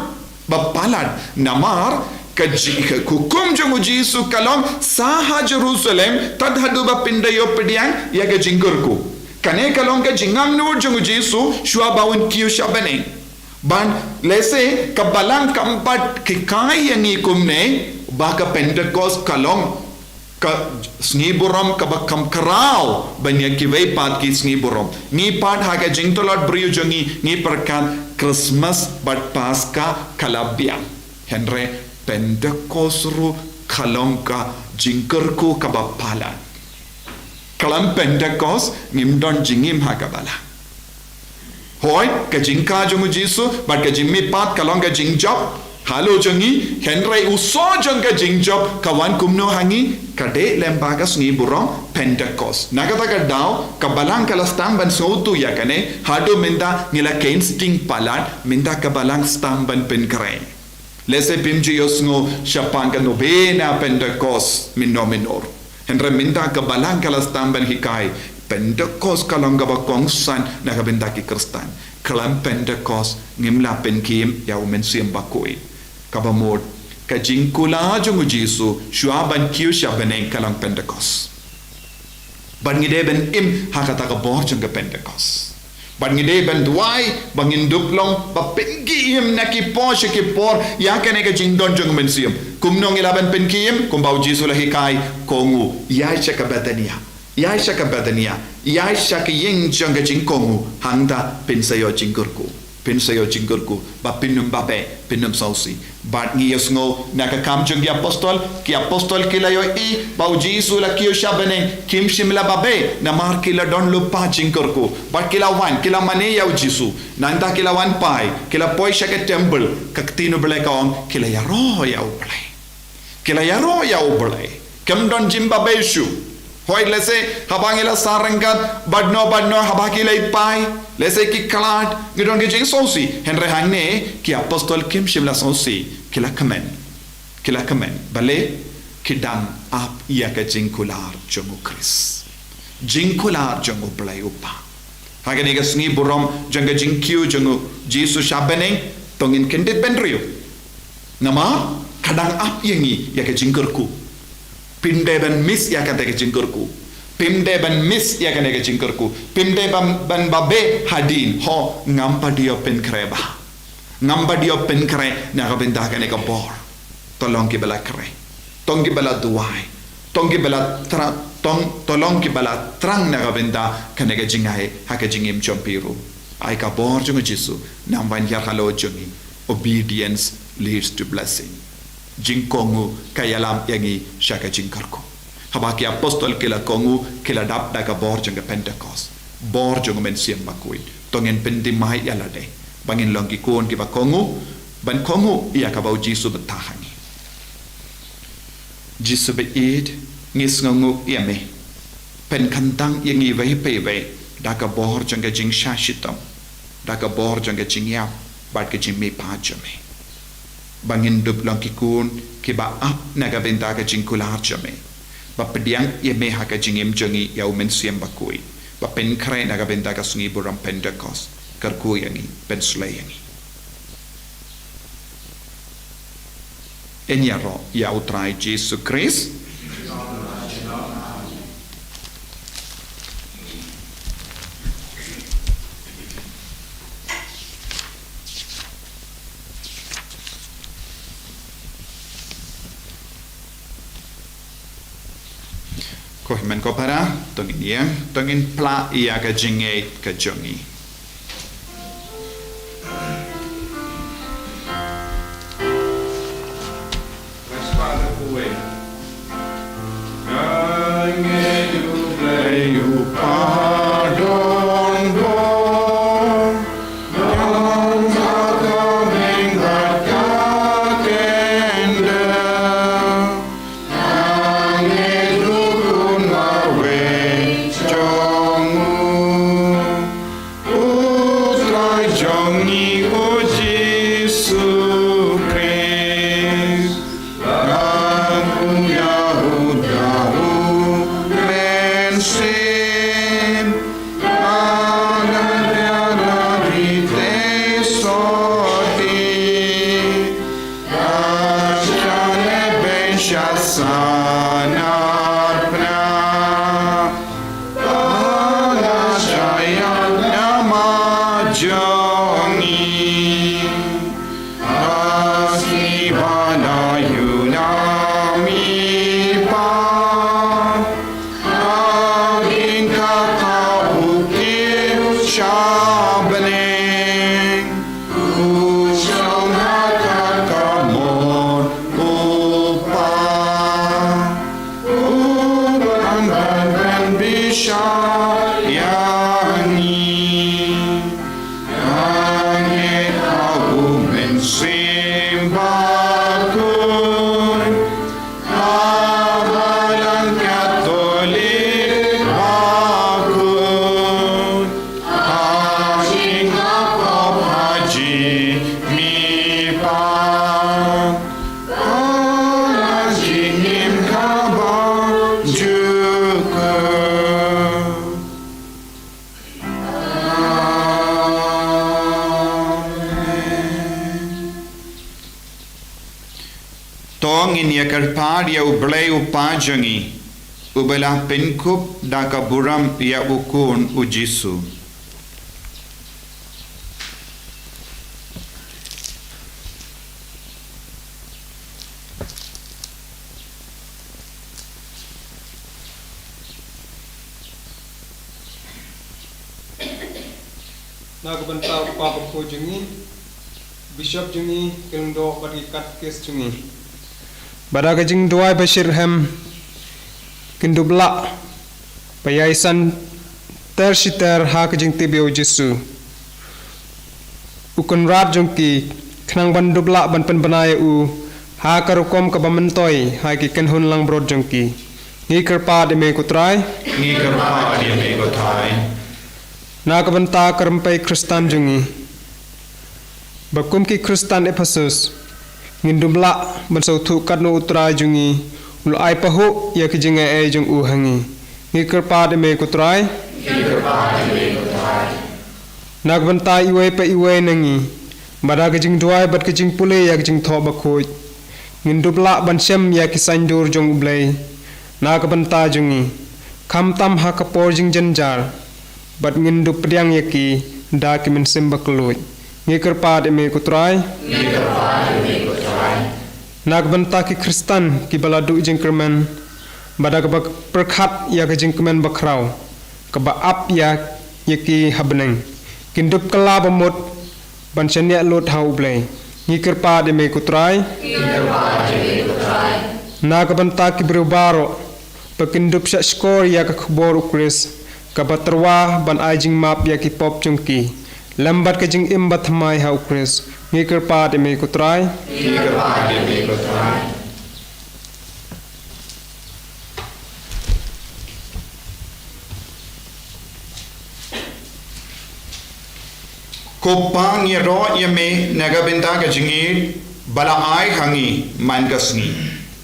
ba palat, namar ka ji-, ka hukum jong u Jisu ka long, sah ha Jerusalem tad haduh ba phin da ïoh pdiang ïa ka jingkyrkhu. Kane ka long ka jingangnud jong u Jisu shuwa ba un kiew sha bneng. Bad lehse ka balang kam pat hikai ïa ngi kumne ba ka Pentecost ka long ka sngi burom kaba kham khraw ban ïa kiwei pat ki sngi burom. Ngi pat ha ka jingtlot briew jong ngi, ngi pyrkhat Christmas bad Paska ka la biang. Hynrei Pentecost ruh ka long ka jingkyrkhu kaba palat. Khlem Pentecost ngim don jingim ha ka balang. Hooid, ka jingkha jong u Jisu bad ka jingmihpat ka long ka jingjop halor jong ngi, hynrei u soh jong ka jingjop ka wan kumno ha ngi? Ka dei lem bad ka sngi burom Pentecost. Na kata ka daw, ka balang ka la sdang ban sngewthuh ïa kane, haduh mynta ngi la kheiñ sting palat, mynta ka balang sdang ban pynkhreh. Lehse phim ju ïohsngew shaphang ka novena Pentecost mynno mynno ruh. Hynrei mynta ka balang ka la sdang ban hikai, Pentecost ka long kaba kongsan na ka bynta ki Khristan. Khlem Pentecost ngim lah pynkhie ïa u Mynsiem Bakhuid. Kaba mut, ka jingkular jong u Jisu shuwa ban kiew sha bneng ka long Pentecost. Bad ngi dei ban im ha kata ka bor jong ka Pentecost. Bad ngi dei ban duwai ba ngin dup long ba pynkhie im na ki por sha ki por ïa kane ka jingdon jong u Mynsiem. Kumno ngi lah ban pynkhie im? Kumba u Jisu u la hikai, kohnguh, ïaid sha ka Bethania. Ïaid sha ka Bethania. Ïaid sha ka ïing jong ka jingkohnguh, hangta phin sa ïoh jingkyrkhu. Phin sa ïoh jingkyrkhu, ba phin ym babe, phin ym sngewsih. Bad ngi ïohsngew na ka Kam jong ki Apostol, ki apostol ki la ïohi ba u Jisu u la kiew sha bneng, kim shym la babe, namar ki la don lypa jingkyrkhu. Bad ki la wan, ki la mane ïa u Jisu. Nangta ki la wan phai, ki la poi sha ka temple, ka ktien U Blei ka ong, ki la ïaroh ïa U Blei. Ki la ïaroh ïa U Blei. Kim don jingbabe shuh. Hooid, lehse haba ngi la sah ryngkat bad no bad no, haba ki la ïaid phai, lehse ki khlad, ngi don ki jingsngewsih. Hynrei hangne ki apostol kim shym la sngewsih, ki la kmen. Ki la kmen. Balei? Ki dang ap ïa ka jingkular jong u Khrist. Jingkular jong U Blei U Kpa. Ha kane ka sngi burom jong ka jingkiew jong u Jisu sha bneng, to ngin kyndit bynriew. Namar ka dang ap ïa ngi ïa ka jingkyrkhu. Phim dei ban miss ïa kata ka jingkyrkhu. Phim dei ban miss ïa kata ka jingkyrkhu. Phim dei ban, ban babe hadien. Ho, ngam pat ïoh pynkhreh bha. Ngam pat ïoh pynkhreh na ka bynta kane ka bor. To long kiba la khreh. To long kiba la duwai. To long kiba la tra-, to long, to long kiba la trang na ka bynta kane ka jingai ha ka jingim jong phi ruh. Ai ka bor jong u Jisu, namar ba ïa halor jong ngi, obedience leads to blessing. Jingkohnguh ka ïalam ïa ngi sha ka jingkyrkhu. Haba ki apostol ki la kohnguh, ki la dap da ka bor jong ka Pentekost. Bor jong u Mynsiem Bakhuid. To ngin pynthymmai ïa lade ba ngin long ki khun kiba kohnguh, ban kohnguh ïa kaba u Jisu bthah ha ngi. Jisu baieit, ngi sngewnguh ïa me. Pynkyntang ïa ngi iwei pa iwei da ka bor jong ka jingshah shitom, da ka bor jong ka jingïap bad ka jingmihpat jong me. Ba ngin dup long ki khun kiba ap na ka bynta ka jingkular jong me. Ba pdiang ïa me ha ka jingim jong ngi ïa u Mynsiem Bakhuid. Ba pynkhreh na ka bynta ka sngi burom Pentekost. Kyrkhu ïa ngi, pynshlei ïa ngi. Ngin ïaroh ïa u Trai Jisu Khrist. Ko hynmen ko para, to ngin ïeng, to ngin pla ïa ka jingngeit ka jong ngi. U Trai jong ngi u Jisu Khrist, bad u Yahuda u Mynsiem, bad u Yahuda u Mynsiem, bad u Yahuda u Mynsiem, To ngin ïa kyrpad ïa U Blei U Kpa jong ngi, uba la pynkup da ka burom ïa U Khun U Jisu. Na ka bynta u kpa bakhuid jong ngi, bishop jong ngi, ki lyngdoh bad ki katkis jong ngi. Bad da ka jingduwai ba shitrhem kin dup lah ba ïai san ter shi ter ha ka jingtip ïa U Jisu, U Kynrad jong ki, khnang ban dup lah ban pynbna ïa u ha ka rukom kaba myntoi ha ki kynhun langbrot jong ki. Ngi kyrpad ïa me ko Trai. Ngi kyrpad ïa me ko Trai. Na ka bynta ka rympei Khristan jong ngi, ba kum ki Khristan Ephesus, ngin dup lah ban sngewthuh katno U Trai jong ngi u la ai pahuh ïa ki jingai ei jong u ha ngi. Ngi kyrpad ïa me ko Trai. Ngi kyrpad ïa me ko Trai. Na ka bynta iwei pa iwei na ngi, bad da ka jingduwai bad ka jingpule ïa ka Jingthoh Bakhuid, ngin dup lah ban shem ïa ki saiñdur jong U Blei, Na ka bynta jong ngi, khamtam ha ka por jingjynjar, bad ngin dup pdiang ïa ki da ki mynsiem bakluid. Ngi kyrpad ïa me ko Trai. Na ka bynta ki Khristan kiba la duh jingkyrmen, bad da kaba pyrkhat ïa ka jingkmen bakhraw kaba ap ïa, ïa ki ha bneng, kin dup kylla bamut ban shaniah lut ha U Blei. Ngi kyrpad ïa me ko Trai. Na ka bynta ki briew baroh, ba kin dup shahshkor ïa ka khubor U Khrist, kaba tyrwa ban ai jingmap ïa ki pop jong ki, lem bad ka jingim bathymmai ha U Khrist. Ngi kyrpad ïa me ko Trai. Ko Pa, ngi ïaroh ïa me na ka bynta ka jingïeit ba la ai ha ngi man ka sngi.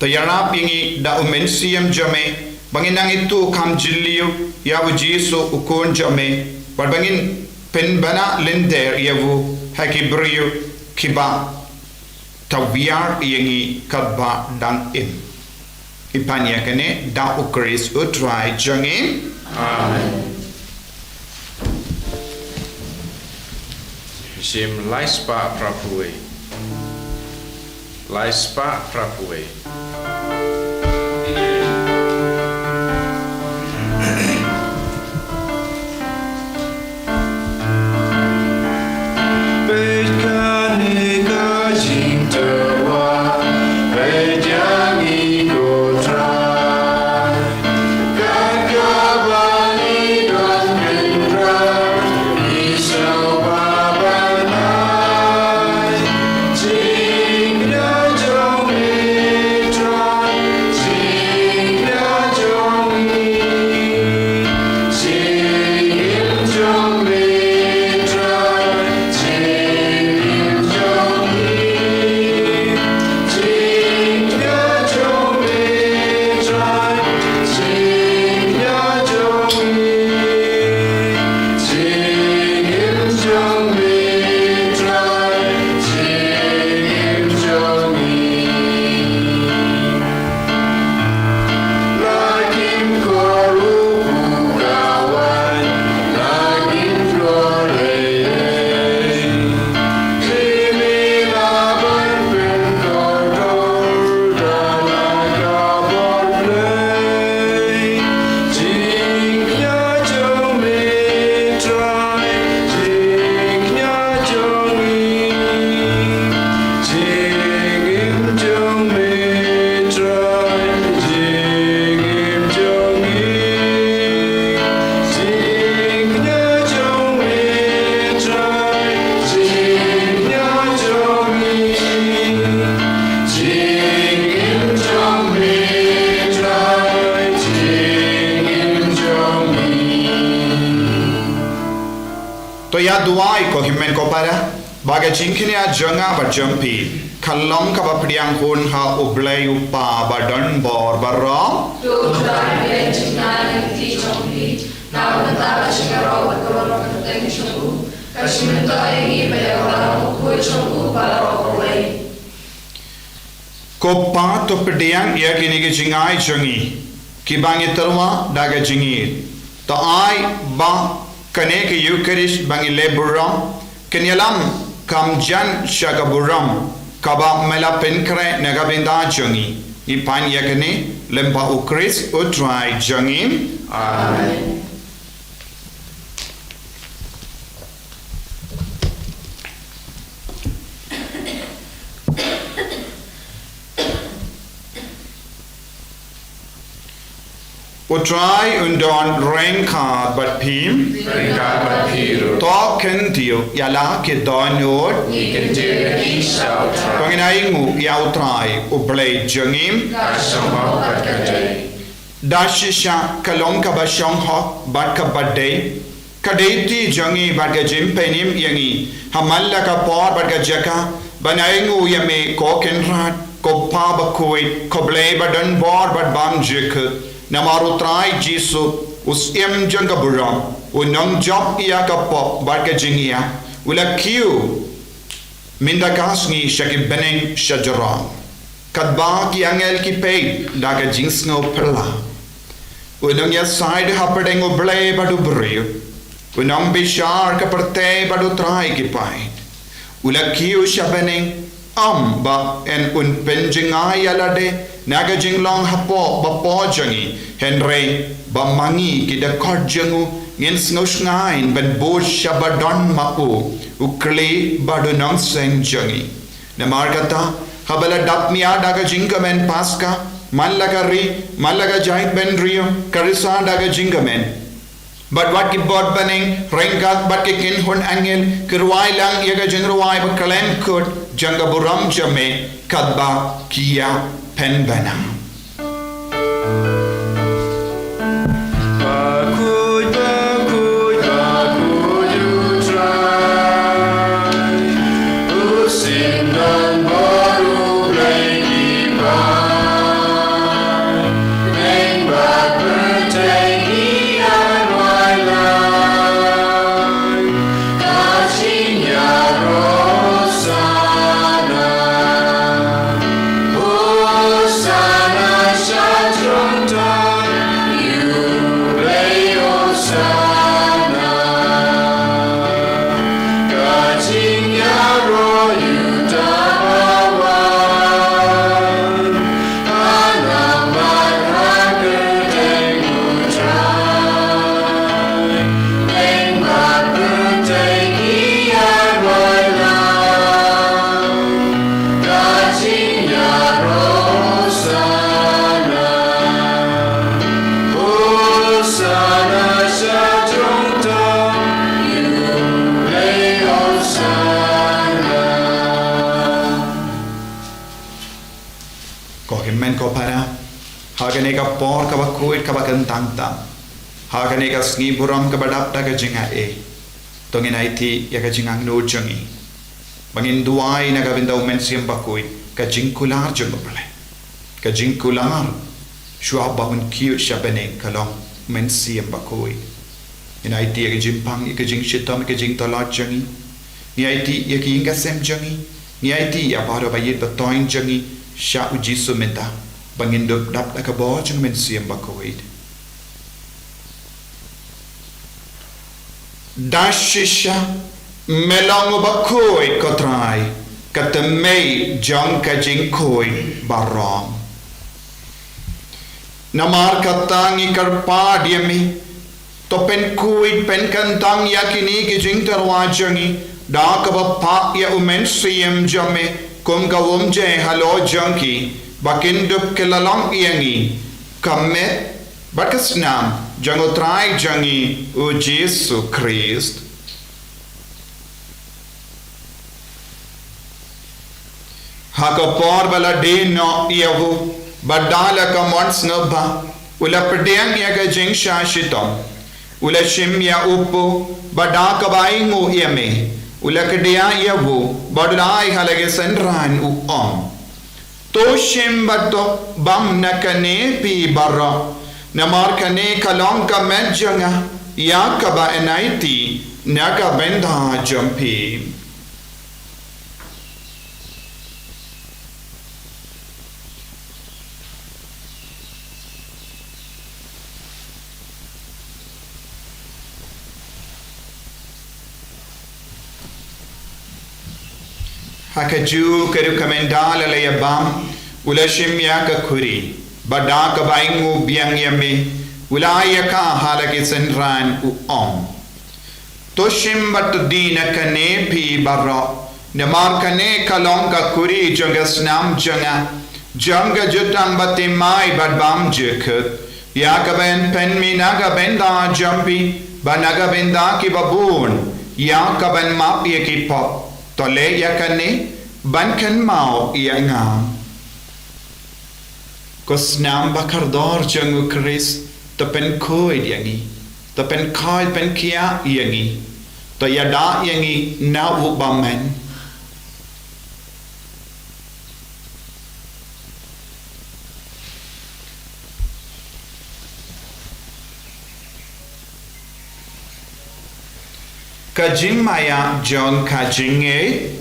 To ïarap ïa ngi da U Mynsiem jong me, ba ngin nang ïathuh kham jylliew ïa U Jisu U Khun jong me, bad ba ngin pynbna lynter ïa u ha ki briew kiba tawiar ïa ngi katba dang im. Ngi pan ïa kane da U Khrist U Trai jong ngi. Amen. Mynsiem lai spah phra phew wei. Lai spah phra phew wei. Peit kane ka jingtyrwa, peit ïa ngi ko Trai. Kat kaba ngi don kynrad, ngi sngewbha ban ai. Jingkñia jong me Trai, jingkñia jong ngi. Jingim jong me Trai, jingim jong ngi. Jingkñia jong me Trai, jingkñia jong ngi. Jingim jong me Trai, jingim jong ngi. Jingkñia jong me Trai, jingim jong ngi. Jingkñia jong me Trai, jingkñia jong ngi. Jingim jong me Trai, jingim jong ngi. To ïa duwai ko hynmen ko para, ba ka jingkñia jong nga bad jong phi kan long kaba pdiang hun ha U Blei U Kpa ba don bor baroh. To U Trai pdiang jingkñia na ka kti jong phi, na ka bynta ka jingïaroh bad ka wanrah kyrteng jong u, ka jingmyntoi ïa ngi bad ïa ka wanrah kyrteng jong u baroh kawei. Ko Pa, to pdiang ïa kine ki jingai jong ngi kiba ngi tyrwa da ka jingïeit. To ai ba kane ka Eukharist ba ngi leh burom kan ïalam kham jan sha ka burom kaba me la pynkhreh na ka bynta jong ngi. Ngi pan ïa kane lyngba U Khrist U Trai jong ngi. Amen. U Trai un don ryngkat bad phi. Ryngkat bad phi ruh. To kyntiew ïa la ki dohnud. Ngi kyntiew ïa ki sha U Trai. To ngin ainguh ïa U Trai U Blei jong ngi. Ka shong hok bad ka dei. Da shisha ka long kaba shong hok bad kaba dei. Ka dei ti jong ngi bad ka jingpynim ïa ngi ha man la ka por bad ka jaka ban ainguh ïa me ko Kynrad, ko Pa bakhuid, ko Blei ba don bor bad bymjukut. Namar U Trai Jisu, U Syiem jong ka burom, u nongjop ïa ka pop bad ka jingïap, u la kiew mynta ka sngi sha ki bneng sha jrong. Katba ki angel ki peit da ka jingsngew pyrla, u nongïasaid hapdeng u Blei bad u briew, u nongbishar ka pyrthei bad u Trai ki peit. U la kiew sha bneng, ym ba yn un pynjngai ïa lade na ka jinglong hapoh ba poh jong ngi, hynrei ba ma ngi ki dkhot jong u ngin sngew shngaiñ ban bud sha ba don ma u, u khlieh bad u nongseng jong ngi. Namar kata, haba la dap mih da ka jingkmen Paska, man la ka ri, man la ka jaitbynriew, ka risa da ka jingkmen. Bad wat ki bor bneng, ryngkat bad ki kynhun angel, ki rwai lang ïa ka jingrwai ba khlem kut, jong ka burom jong me, katba ki ïa pynbna. Bakhuid, bakhuid, bakhuid u Trai. U sngewdon bor u Blei ki paid. Bad pyrthei ki ïa rwai lang. Ka jingïaroh Hosana. Hosana sha jrong thaiñ, ïoh lei Hosana. Ka jingïaroh ïoh ta bawan, ha namar ha kyrteng u Trai. Ko hynmen ko para, ha kane ka por kaba khuid kaba kyntang tam, ha kane ka sngi burom kaba dap da ka jingai, to ngin aiti ïa ka jingangnud jong ngi ba ngin duwai na ka bynta u Mynsiem Bakhuid, ka jingkular jong u Blei. Ka jingkular shuwa ba un kiew sha bneng ka long Mynsiem Bakhuid. Ngin aiti ïa ka jingpang, ïa ka jingshitom, ïa ka jingtylli jong ngi. Ngi aiti ïa ka ïing ka sem jong ngi. Ngi aiti ïa baroh ba ïeit ba toiñ jong ngi sha u Jisu mynta, ba ngin dup dap da ka bor jong u Mynsiem Bakhuid. Da shisha, me long u bakhuid ko Trai, ka tymmen jong ka jingkhuid baroh. Namar kata ngi kyrpad ïa me, to pynkhuid pynkyntang ïa kine ki jingtyrwa jong ngi, da kaba phah ïa u Mynsiem jong me kum ka umjai halor jong ki, ba kin dup ki la long ïa ngi ka met bad ka snam jong u Trai jong ngi u Jisu Khrist. Ha ka por ba la die noh ïa u, bad da la ka mon sngewbha, u la pdiang ïa ka jingshah shitom. U la shim ïa u paw, bad da kaba ainguh ïa me, u la kdiah ïa u, bad u la ai ha la ki synran u ong: To shim bad to bam na kane phi baroh, namar kane ka long ka met jong nga, ïa kaba yn aiti na ka bynta jong phi. Ha kajuh ka rukom ynda la ïa bam, u la shim ïa ka khuri, bad da kaba ainguh biang ïa me, u la ai ïa ka ha la ki synran u ong: To shim bad to die na kane phi baroh, namar kane ka long ka khuri jong ka snam jong nga, jong ka jutang bathymmai bad bymjukut, ïa kaba yn pynmih na ka bynta jong phi, bad na ka bynta kiba bun, ïa kaban map ïa ki pop. To leh ïa kane ban kynmaw ïa nga. Ko snam ba kordor jong u Khrist, to pynkhuid ïa ngi, to pynkhuid pynkhiah ïa ngi, to ïada ïa ngi na u bymman. Ka jingmaïa jong ka jingngeit.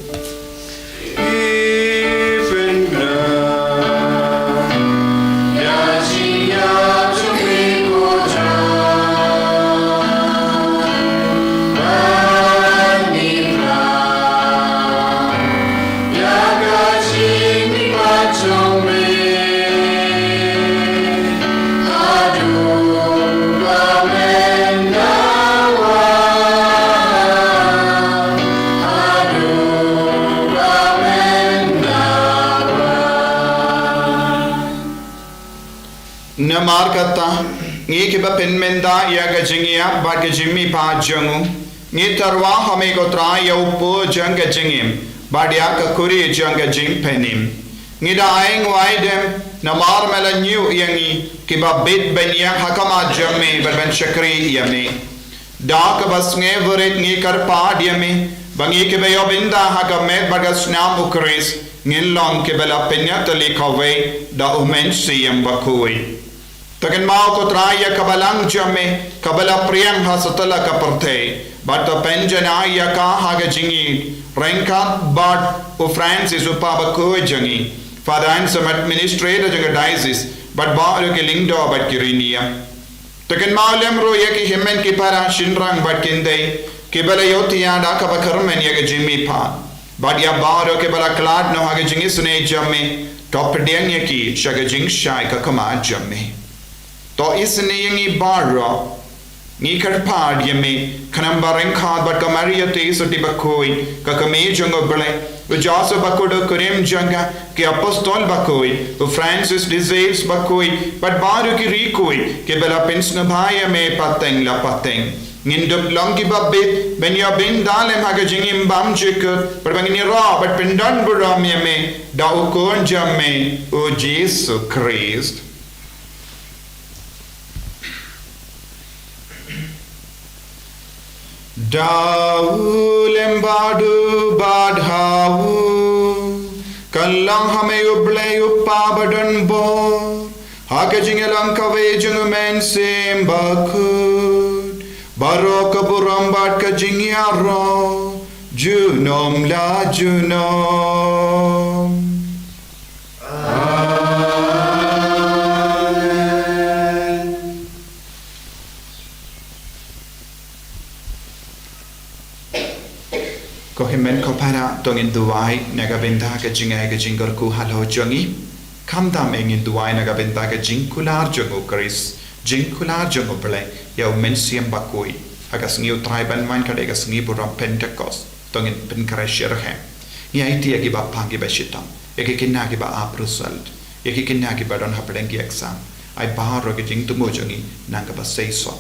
Namar kata, ngi kiba pynmynta ïa ka jingïap bad ka jingmihpat jong u, ngi tyrwa ha me ko Trai ïa u por jong ka jingim bad ïa ka khuri jong ka jingpynim. Ngi da ai nguai dem namar me la ñiew ïa ngi kiba bit ban ïeng ha khmat jong me bad ban shakri ïa me. Da kaba sngewrit ngi kyrpad ïa me ba ngi kiba ïoh bynta ha ka met bad ka snam u Khrist ngin long kiba la pynïatylli kawei da u Mynsiem Bakhuid. To kynmaw ko Trai ïa ka balang jong me kaba la pdiang ha satlak ka pyrthei bad to pynjanai ïa ka ha ka jingïeit ryngkat bad u Francis u Papa Bakhuid jong ngi, Father Anselm, Administrator jong ka Diocese, bad baroh ki lyngdoh bad ki riewniam. To kynmaw lem ruh ïa ki hynmen ki para shynrang bad kynthei kiba la ïohthiah da kaba kyrmen ïa ka jingmihpat bad ïa baroh kiba la khlad noh ha ka jingisynei jong me, to pdiang ïa ki sha ka jingshai ka khmat jong me. To isynei ïa ngi baroh. Ngi kyrpad ïa me khnang ba ryngkat bad ka Maria Theisotti Bakhuid, ka Kmie jong u Blei, u Joseph Bakhuid u kurim jong ka, ki Apostol Bakhuid, u Francis de Sales Bakhuid bad baroh ki riewkhuid kiba la pynsngewbha ïa me pateng la pateng, ngin dup long kiba bit ban ïoh bynta lem ha ka jingim bymjukut bad ba ngin ïaroh bad pyndonburom ïa me da u Khun jong me, u Jisu Khrist. Da u lem bad u bad ha u, kan long ha me u Blei u Kpa badonbor, ha ka jingïalang kawei jong u Mynsiem Bakhuid, baroh ka burom bad ka jingïaroh junom la junom. Amen. Ko hynmen ko para, to ngin duwai na ka bynta ka jingai ka jingkyrkhu halor jong ngi. Khamtam eh ngin duwai na ka bynta ka jingkular jong u Khrist, jingkular jong u Blei ïa u Mynsiem Bakhuid ha ka sngi u Trai ban wan, ka dei ka sngi burom Pentekost. To ngin pynkhreh shiryngkhei. Ngi aiti ïa kiba pang kiba shitom, ïa ki khynnah kiba ap result, ïa ki khynnah kiba don hapdeng ki exam, ai baroh ki jingthmu jong ngi na kaba seisoh.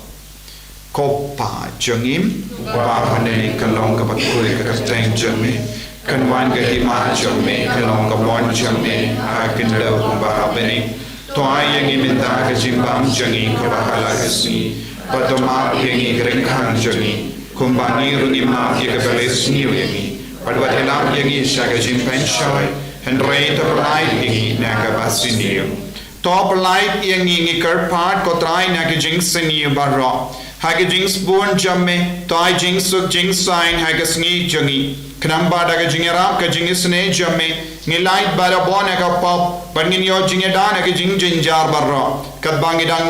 Ko Pa jong ngi, uba ha bneng, ka long kaba khuid ka kyrteng jong me, kan wan ka hima jong me, kan long ka mon jong me ha ka khyndew kumba ha bneng. To ai ïa ngi mynta ka jingbam jong ngi kaba ha la ka sngi, bad to map ïa ngi ki ryngkang jong ngi, kumba ngi ruh ngi map ïa kiba la sniew ïa ngi, bad wat ïalam ïa ngi sha ka jingpynshoi, hynrei to pyllait ïa ngi na kaba sniew. To pyllait ïa ngi, ngi kyrpad ko Trai, na ka jingsniew baroh. Ha ka jingsbun jong me, to ai jingsuk jingsaiñ ha ka sngi jong ngi, khnang ba da ka jingïarap ka jingisynei jong me, ngin lait barabor na ka pop, bad ngin ïoh jingïada na ka jingjynjar baroh, katba ngi dang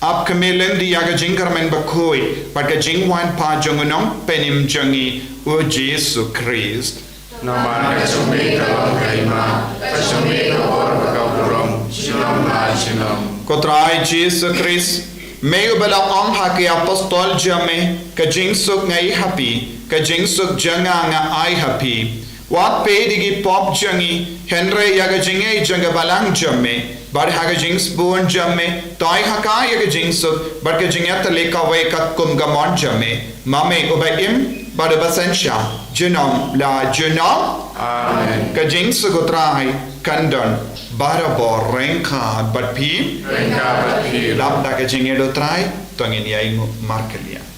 ap khmih lynti ïa ka jingkyrmen bakhuid bad ka jingwan pat jong u Nongpynim jong ngi, u Jisu Khrist. Namar ka jong me ka long ka hima, ka jong me ka bor bad ka burom, junom la junom. Ko Trai Jisu Khrist, me uba la ong ha ki apostol jong me, ka jingsuk nga ai ha phi, ka jingsuk jong nga nga ai ha phi. Wat peit ïa ki pop jong ngi, hynrei ïa ka jingngeit jong ka balang jong me, bad ha ka jingsbun jong me, to ai ha ka ïa ka jingsuk bad ka jingïatylli kawei katkum ka mon jong me, ma me uba im bad uba synshar junom la junom. Amen. Ka jingsuk u Trai kan don barabor ryngkat bad phi. Ryngkat bad phi. Lap da ka jingngeit u Trai, to ngin ïainguh markylliang.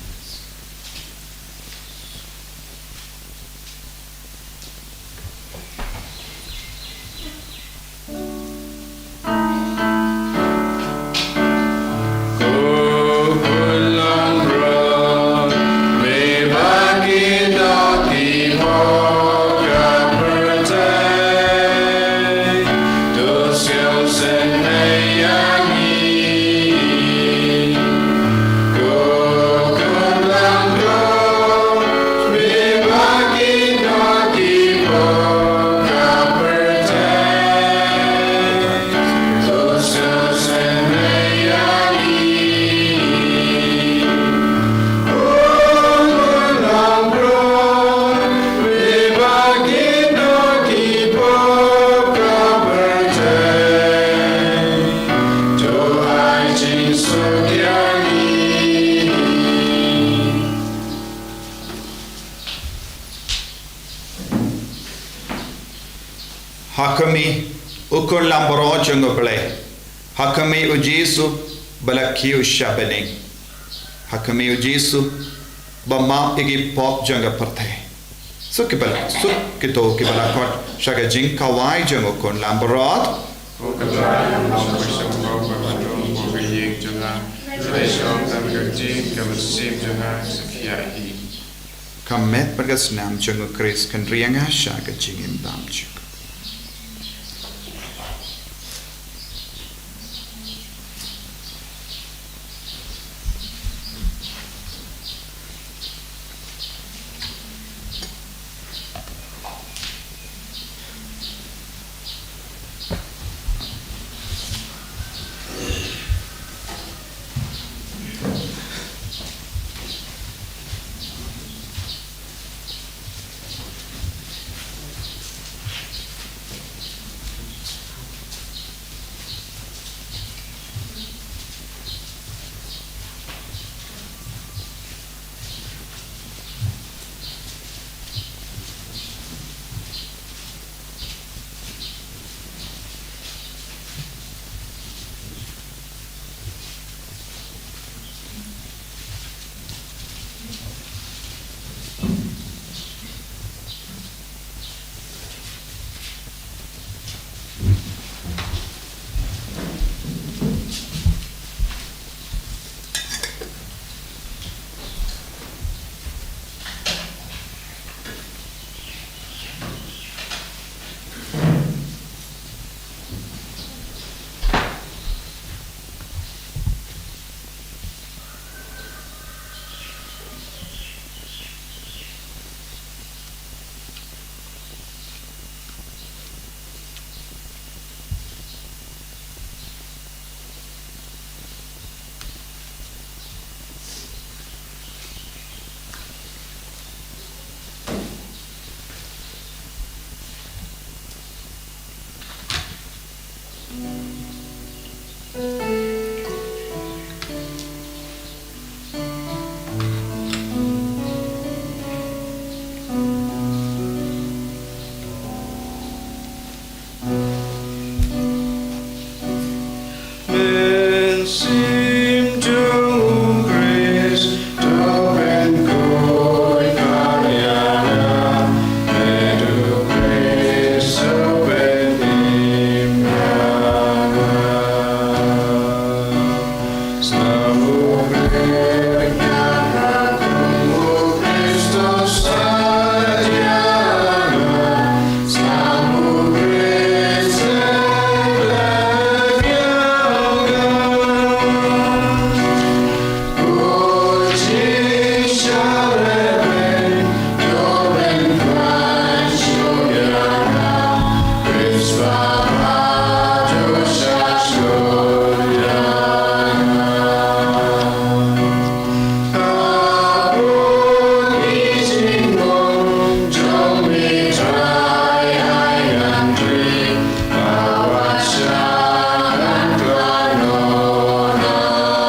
Ha khmih, u khun langbrot jong U Blei. Ha khmih u Jisu, ba la kiew sha bneng. Ha khmih u Jisu, ba map ïa ki pop jong ka pyrthei. Suk kiba la, suk kito kiba la khot sha ka jingkhawai jong u khun langbrot. Ko Kynrad, ka mynsiem jong nga, ka mynsiem jong nga, sakhi ïa hi. Ka met bad ka snam jong u Khrist kan ri ïa nga sha ka jingim bymjukut. Mynsiem jong U Khrist, to pynkup ïa nga, met U Khrist, to pynim ïa nga.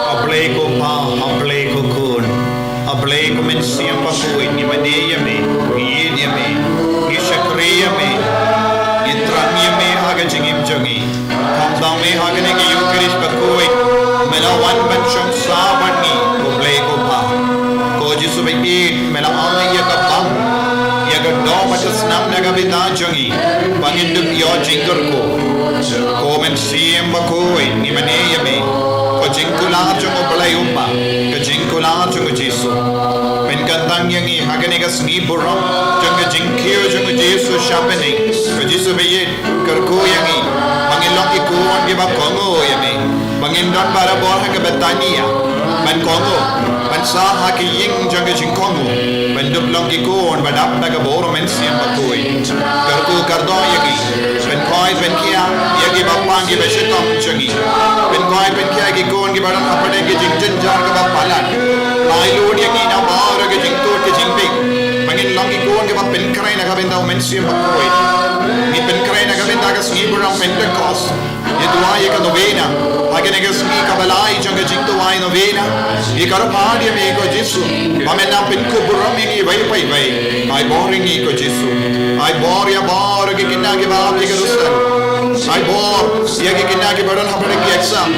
A Blei ko Pa, a Blei ko Khun, a Blei ko Mynsiem Bakhuid, ngi mane ïa me, ngi ïeit ïa me, ngi shakri ïa me, ngi thrang ïa me ha ka jingim jong ngi. Khamtam me ha kane ka Ïukharist bakhuid, me la wan ban shong sah bad ngi, ko Blei ko Pa. Ko Jisu ba ïeit, me la ai ïa ka bam, ïa ka doh bad ka snam na ka bynta jong ngi, ba ngin dup ïoh jingkyrkhu. Ko Mynsiem Bakhuid, ngi mane ïa me, ko jingkular jong U Blei U Kpa, ka jingkular jong U Jisu. Pynkyntang ïa ngi ha kane ka sngi burom jong ka jingkiew jong U Jisu sha bneng, ko Jisu ba ïeit. Kyrkhu ïa ngi, ba ngin long ki khun kiba kohnguh ïa me, ba ngin don barabor ha ka Bethania, ban kohnguh, ban sah ha ki ïing jong ka jingkohnguh, ban dup long ki khun ba dap da ka burom Mynsiem Bakhuid. Kyrkhu kyrdoh ïa ngi, pynkhuid pynkhiah ïa kiba pang kiba shitom jong ngi, pynkhuid pynkhiah ïa ki khun kiba don hapdeng ki jingjynjar kiba palat. Ai lut ïa ngi na baroh ki jingtud ki jingdih, ba ngin long ki khun kiba pynkhreh na ka bynta U Mynsiem Bakhuid. Ngi pynkhreh na ka bynta ka sngi burom Pentekost. Ngi duwai ïa ka novena ha kane ka sngi kaba lai jong ka jingduwai novena. Ngi kyrpad ïa me ko Jisu, ba men nang pynkup burom ïa ngi iwei pa iwei. Ai bor ïa ngi ko Jisu. Ai bor ïa baroh ki khynnah kiba ap ïa ka result. Ai bor ïa ki khynnah kiba don hapdeng ki exam.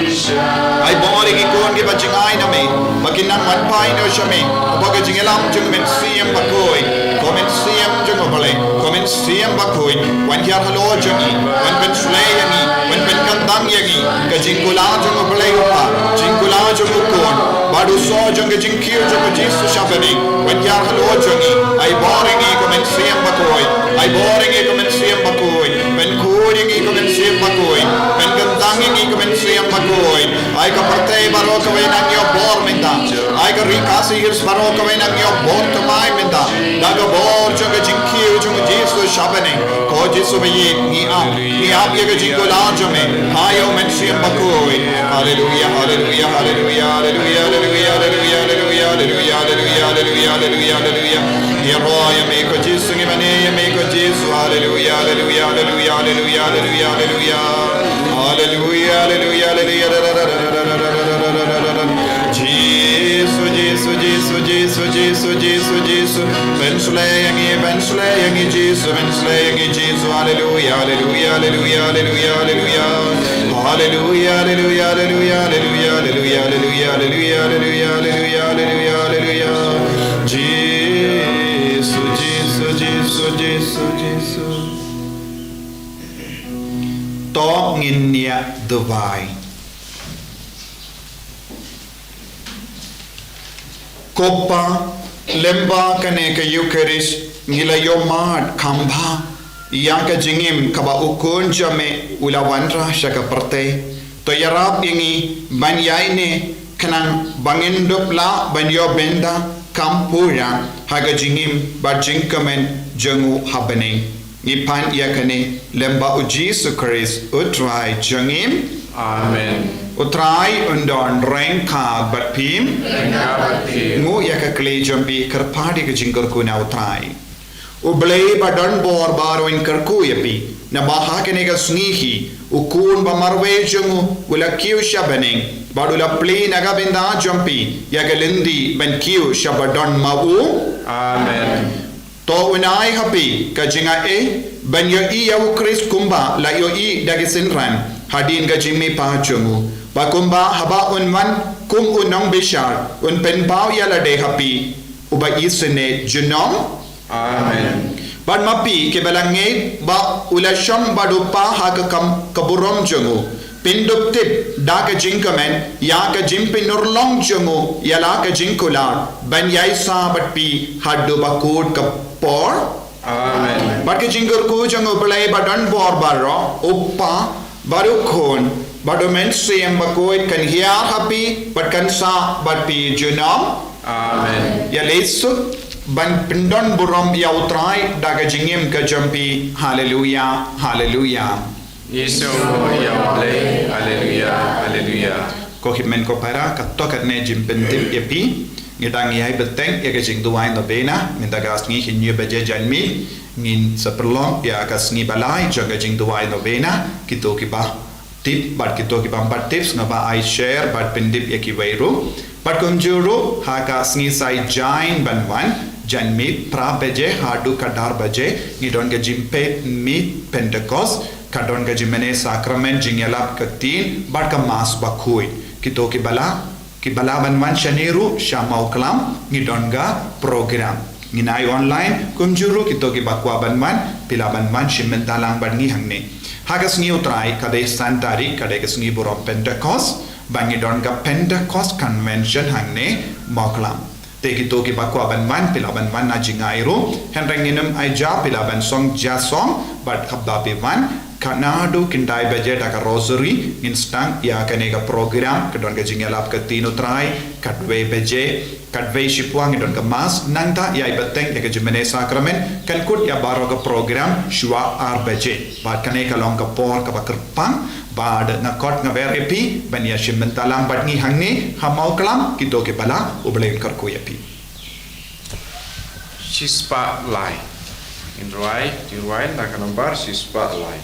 Ai bor ïa ki khun kiba jngai na me, ba kin nang wan phai noh sha me. Ba ka jingïalam jong u Mynsiem Bakhuid, ko Mynsiem jong u Blei, ko Mynsiem Bakhuid, wan hiar halor jong ngi, wan pynshlei ïa ngi, wan pynkyntang ïa ngi. Ka jingkular jong u Blei u Kpa, jingkular jong u Khun, bad u soh jong ka jingkiew jong u Jisu sha bneng, wan hiar halor jong ngi. Ai bor ïa ngi ko Mynsiem Bakhuid, ai bor ïa ngi ko Mynsiem Bakhuid, pynkhuid ïa ngi ko Mynsiem Bakhuid, pynkyntang ïa ngi ko Mynsiem Bakhuid. Ai ka pyrthei baroh kawei nang ïoh bor mynta. Ai ka Ri Khasi Hills baroh kawei nang ïoh bor thymmai mynta. Da ka bor jong ka jingkiew jong u Jisu sha bneng. Ko Jisu ba ïeit, ngi ap, ngi ap ïa ka jingkular jong me. Ha ïa u Mynsiem Bakhuid. Haleluia, haleluia, haleluia, haleluia. Ngi roi ïa me ko Jisu, ngi mane ïa me ko Jisu. Haleluia, haleluia, haleluia. Haleluia, haleluia, haleluia. Jisu, Jisu, Jisu. Pynshlei ïa ngi, pynshlei ïa ngi Jisu, pynshlei ïa ngi Jisu. Haleluia, haleluia, haleluia, haleluia, haleluia. Haleluia, haleluia, haleluia, haleluia. Jisu, Jisu, Jisu, Jisu, Jisu. To ngin ïa duwai. Ko Pa, lyngba kane ka Eukharist, ngi la ïohmad kham bha ïa ka jingim kaba u Khun jong me u la wanrah sha ka pyrthei. To ïarap ïa ngi ban ïaineh khnang ba ngin dup lah ban ïoh bynta kham pura ha ka jingim bad jingkmen jong u ha bneng. Ngi pan ïa kane lyngba u Jisu Khrist u Trai jong ngi. Amen. U Trai un don ryngkat bad phi. Ryngkat bad phi. Nguh ïa ka kli jong phi, kyrpad ïa ka jingkyrkhu na u Trai. U Blei ba don bor baroh un kyrkhu ïa phi. Naba ha kane ka sngi hi u Khun ba marwei jong u u la kiew sha bneng bad u la plie na ka bynta jong phi ïa ka lynti ban kiew sha ba don ma u. Amen. To un ai ha phi ka jingaiei ban ïohi ïa u Khrist kumba la ïohi da ki synran hadien ka jingmihpat jong u, ba kumba haba un wan kum u nongbishar un pynpaw ïa lade ha phi uba isynei junom. Amen. Bad ma phi kiba la ngeit ba u la shong bad u Kpa ha ka kam ka burom jong u, phin dup tip da ka jingkmen ïa ka jingpynurlong jong u ïa la ka jingkular ban ïaishah bad phi haduh ba kut ka por. Amen. Bad ka jingkyrkhu jong u Blei ba don bor baroh, u Kpa bad u Khun bad u Mynsiem Bakhuid kan hiar ha phi bad kan sah bad phi junom. Amen. Ïa leit suk ban pyndon burom ïa u Trai da ka jingim ka jong phi. Haleluia, haleluia. Ngi sngewnguh ïa u Blei. Haleluia, haleluia. Ko hynmen ko para, katto katne jingpyntip ïa phi. Ngi dang ïai bteng ïa ka jingduwai novena mynta ka sngi, hynñiew baje janmiet ngin sa pynlong ïa ka sngi ba lai jong ka jingduwai novena. Kito kiba tip bad kito ki bym pat tip, sngewbha ai share bad pyntip ïa kiwei ruh. Bad kumjuh ruh ha ka sngi Saitjaiñ ban wan, janmiet phra baje haduh khatar baje, ngi don ka jingpeit miet Pentecost, ka don ka jingmane sakramen jingïalap ka ktien bad ka Mass bakhuid. Kito kiba lah, kiba lah ban wan shane ruh sha Mawklam, ngi don ka program. Ngin ai online, kumjuh ruh kito kiba kwah ban wan, phi lah ban wan shim bynta lang bad ngi hangne. Ha ka sngi U Trai ka dei san tarik, ka dei ka sngi burom Pentecost, ba ngi don ka Pentecost Convention hangne Mawklam. Te kito kiba kwah ban wan, phi lah ban wan na jingai ruh. Hynrei ngin ym ai ja, phi lah ban song ja song, bad haba phi wan, ka naduh khyndai baje da ka Rosary ngin sdang ïa kane ka program, ka don ka jingïalap ka ktien U Trai, katwei baje, katwei shiphew ngi don ka Mass, nangta ïai bteng ïa ka jingmane sakramen, kan kut ïa baroh ka program shuwa ar baje. Bad kane ka long ka por kaba kyrpang, bad nga khot nga wer ïa phi ban ïa shim bynta lang bad ngi hangne ha Mawklam, kito kiba lah, U Blei un kyrkhu ïa phi. Shispah lai. Ngin rwai, ngin rwai na ka nambar shispah lai.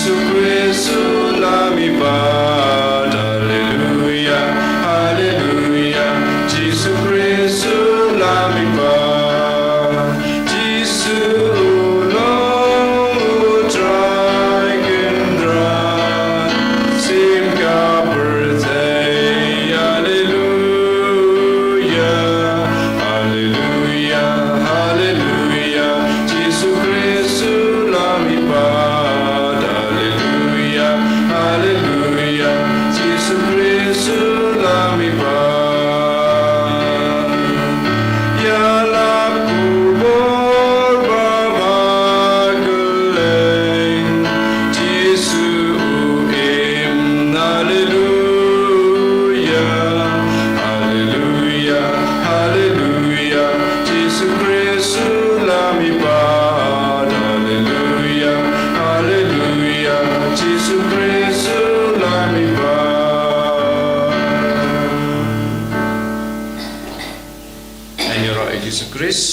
Jisu Khrist u lam i pat. Haleluya, haleluya. Jisu Khrist u lam i pat. Jisu u long u Trai Kynrad. Sim ka pyrthei. Haleluya, haleluya, haleluya. Jisu Khrist u lam i pat. Haleluya, haleluya. Jisu Khrist u lam i pat. Ïalap khubor ba bha kylleng. Jisu u im. Haleluya, haleluya, haleluya. Jisu Khrist u lam i pat. Haleluya, haleluya. Jisu Khrist u lam i pat. Ngan ïaroh ïa Jisu Khrist.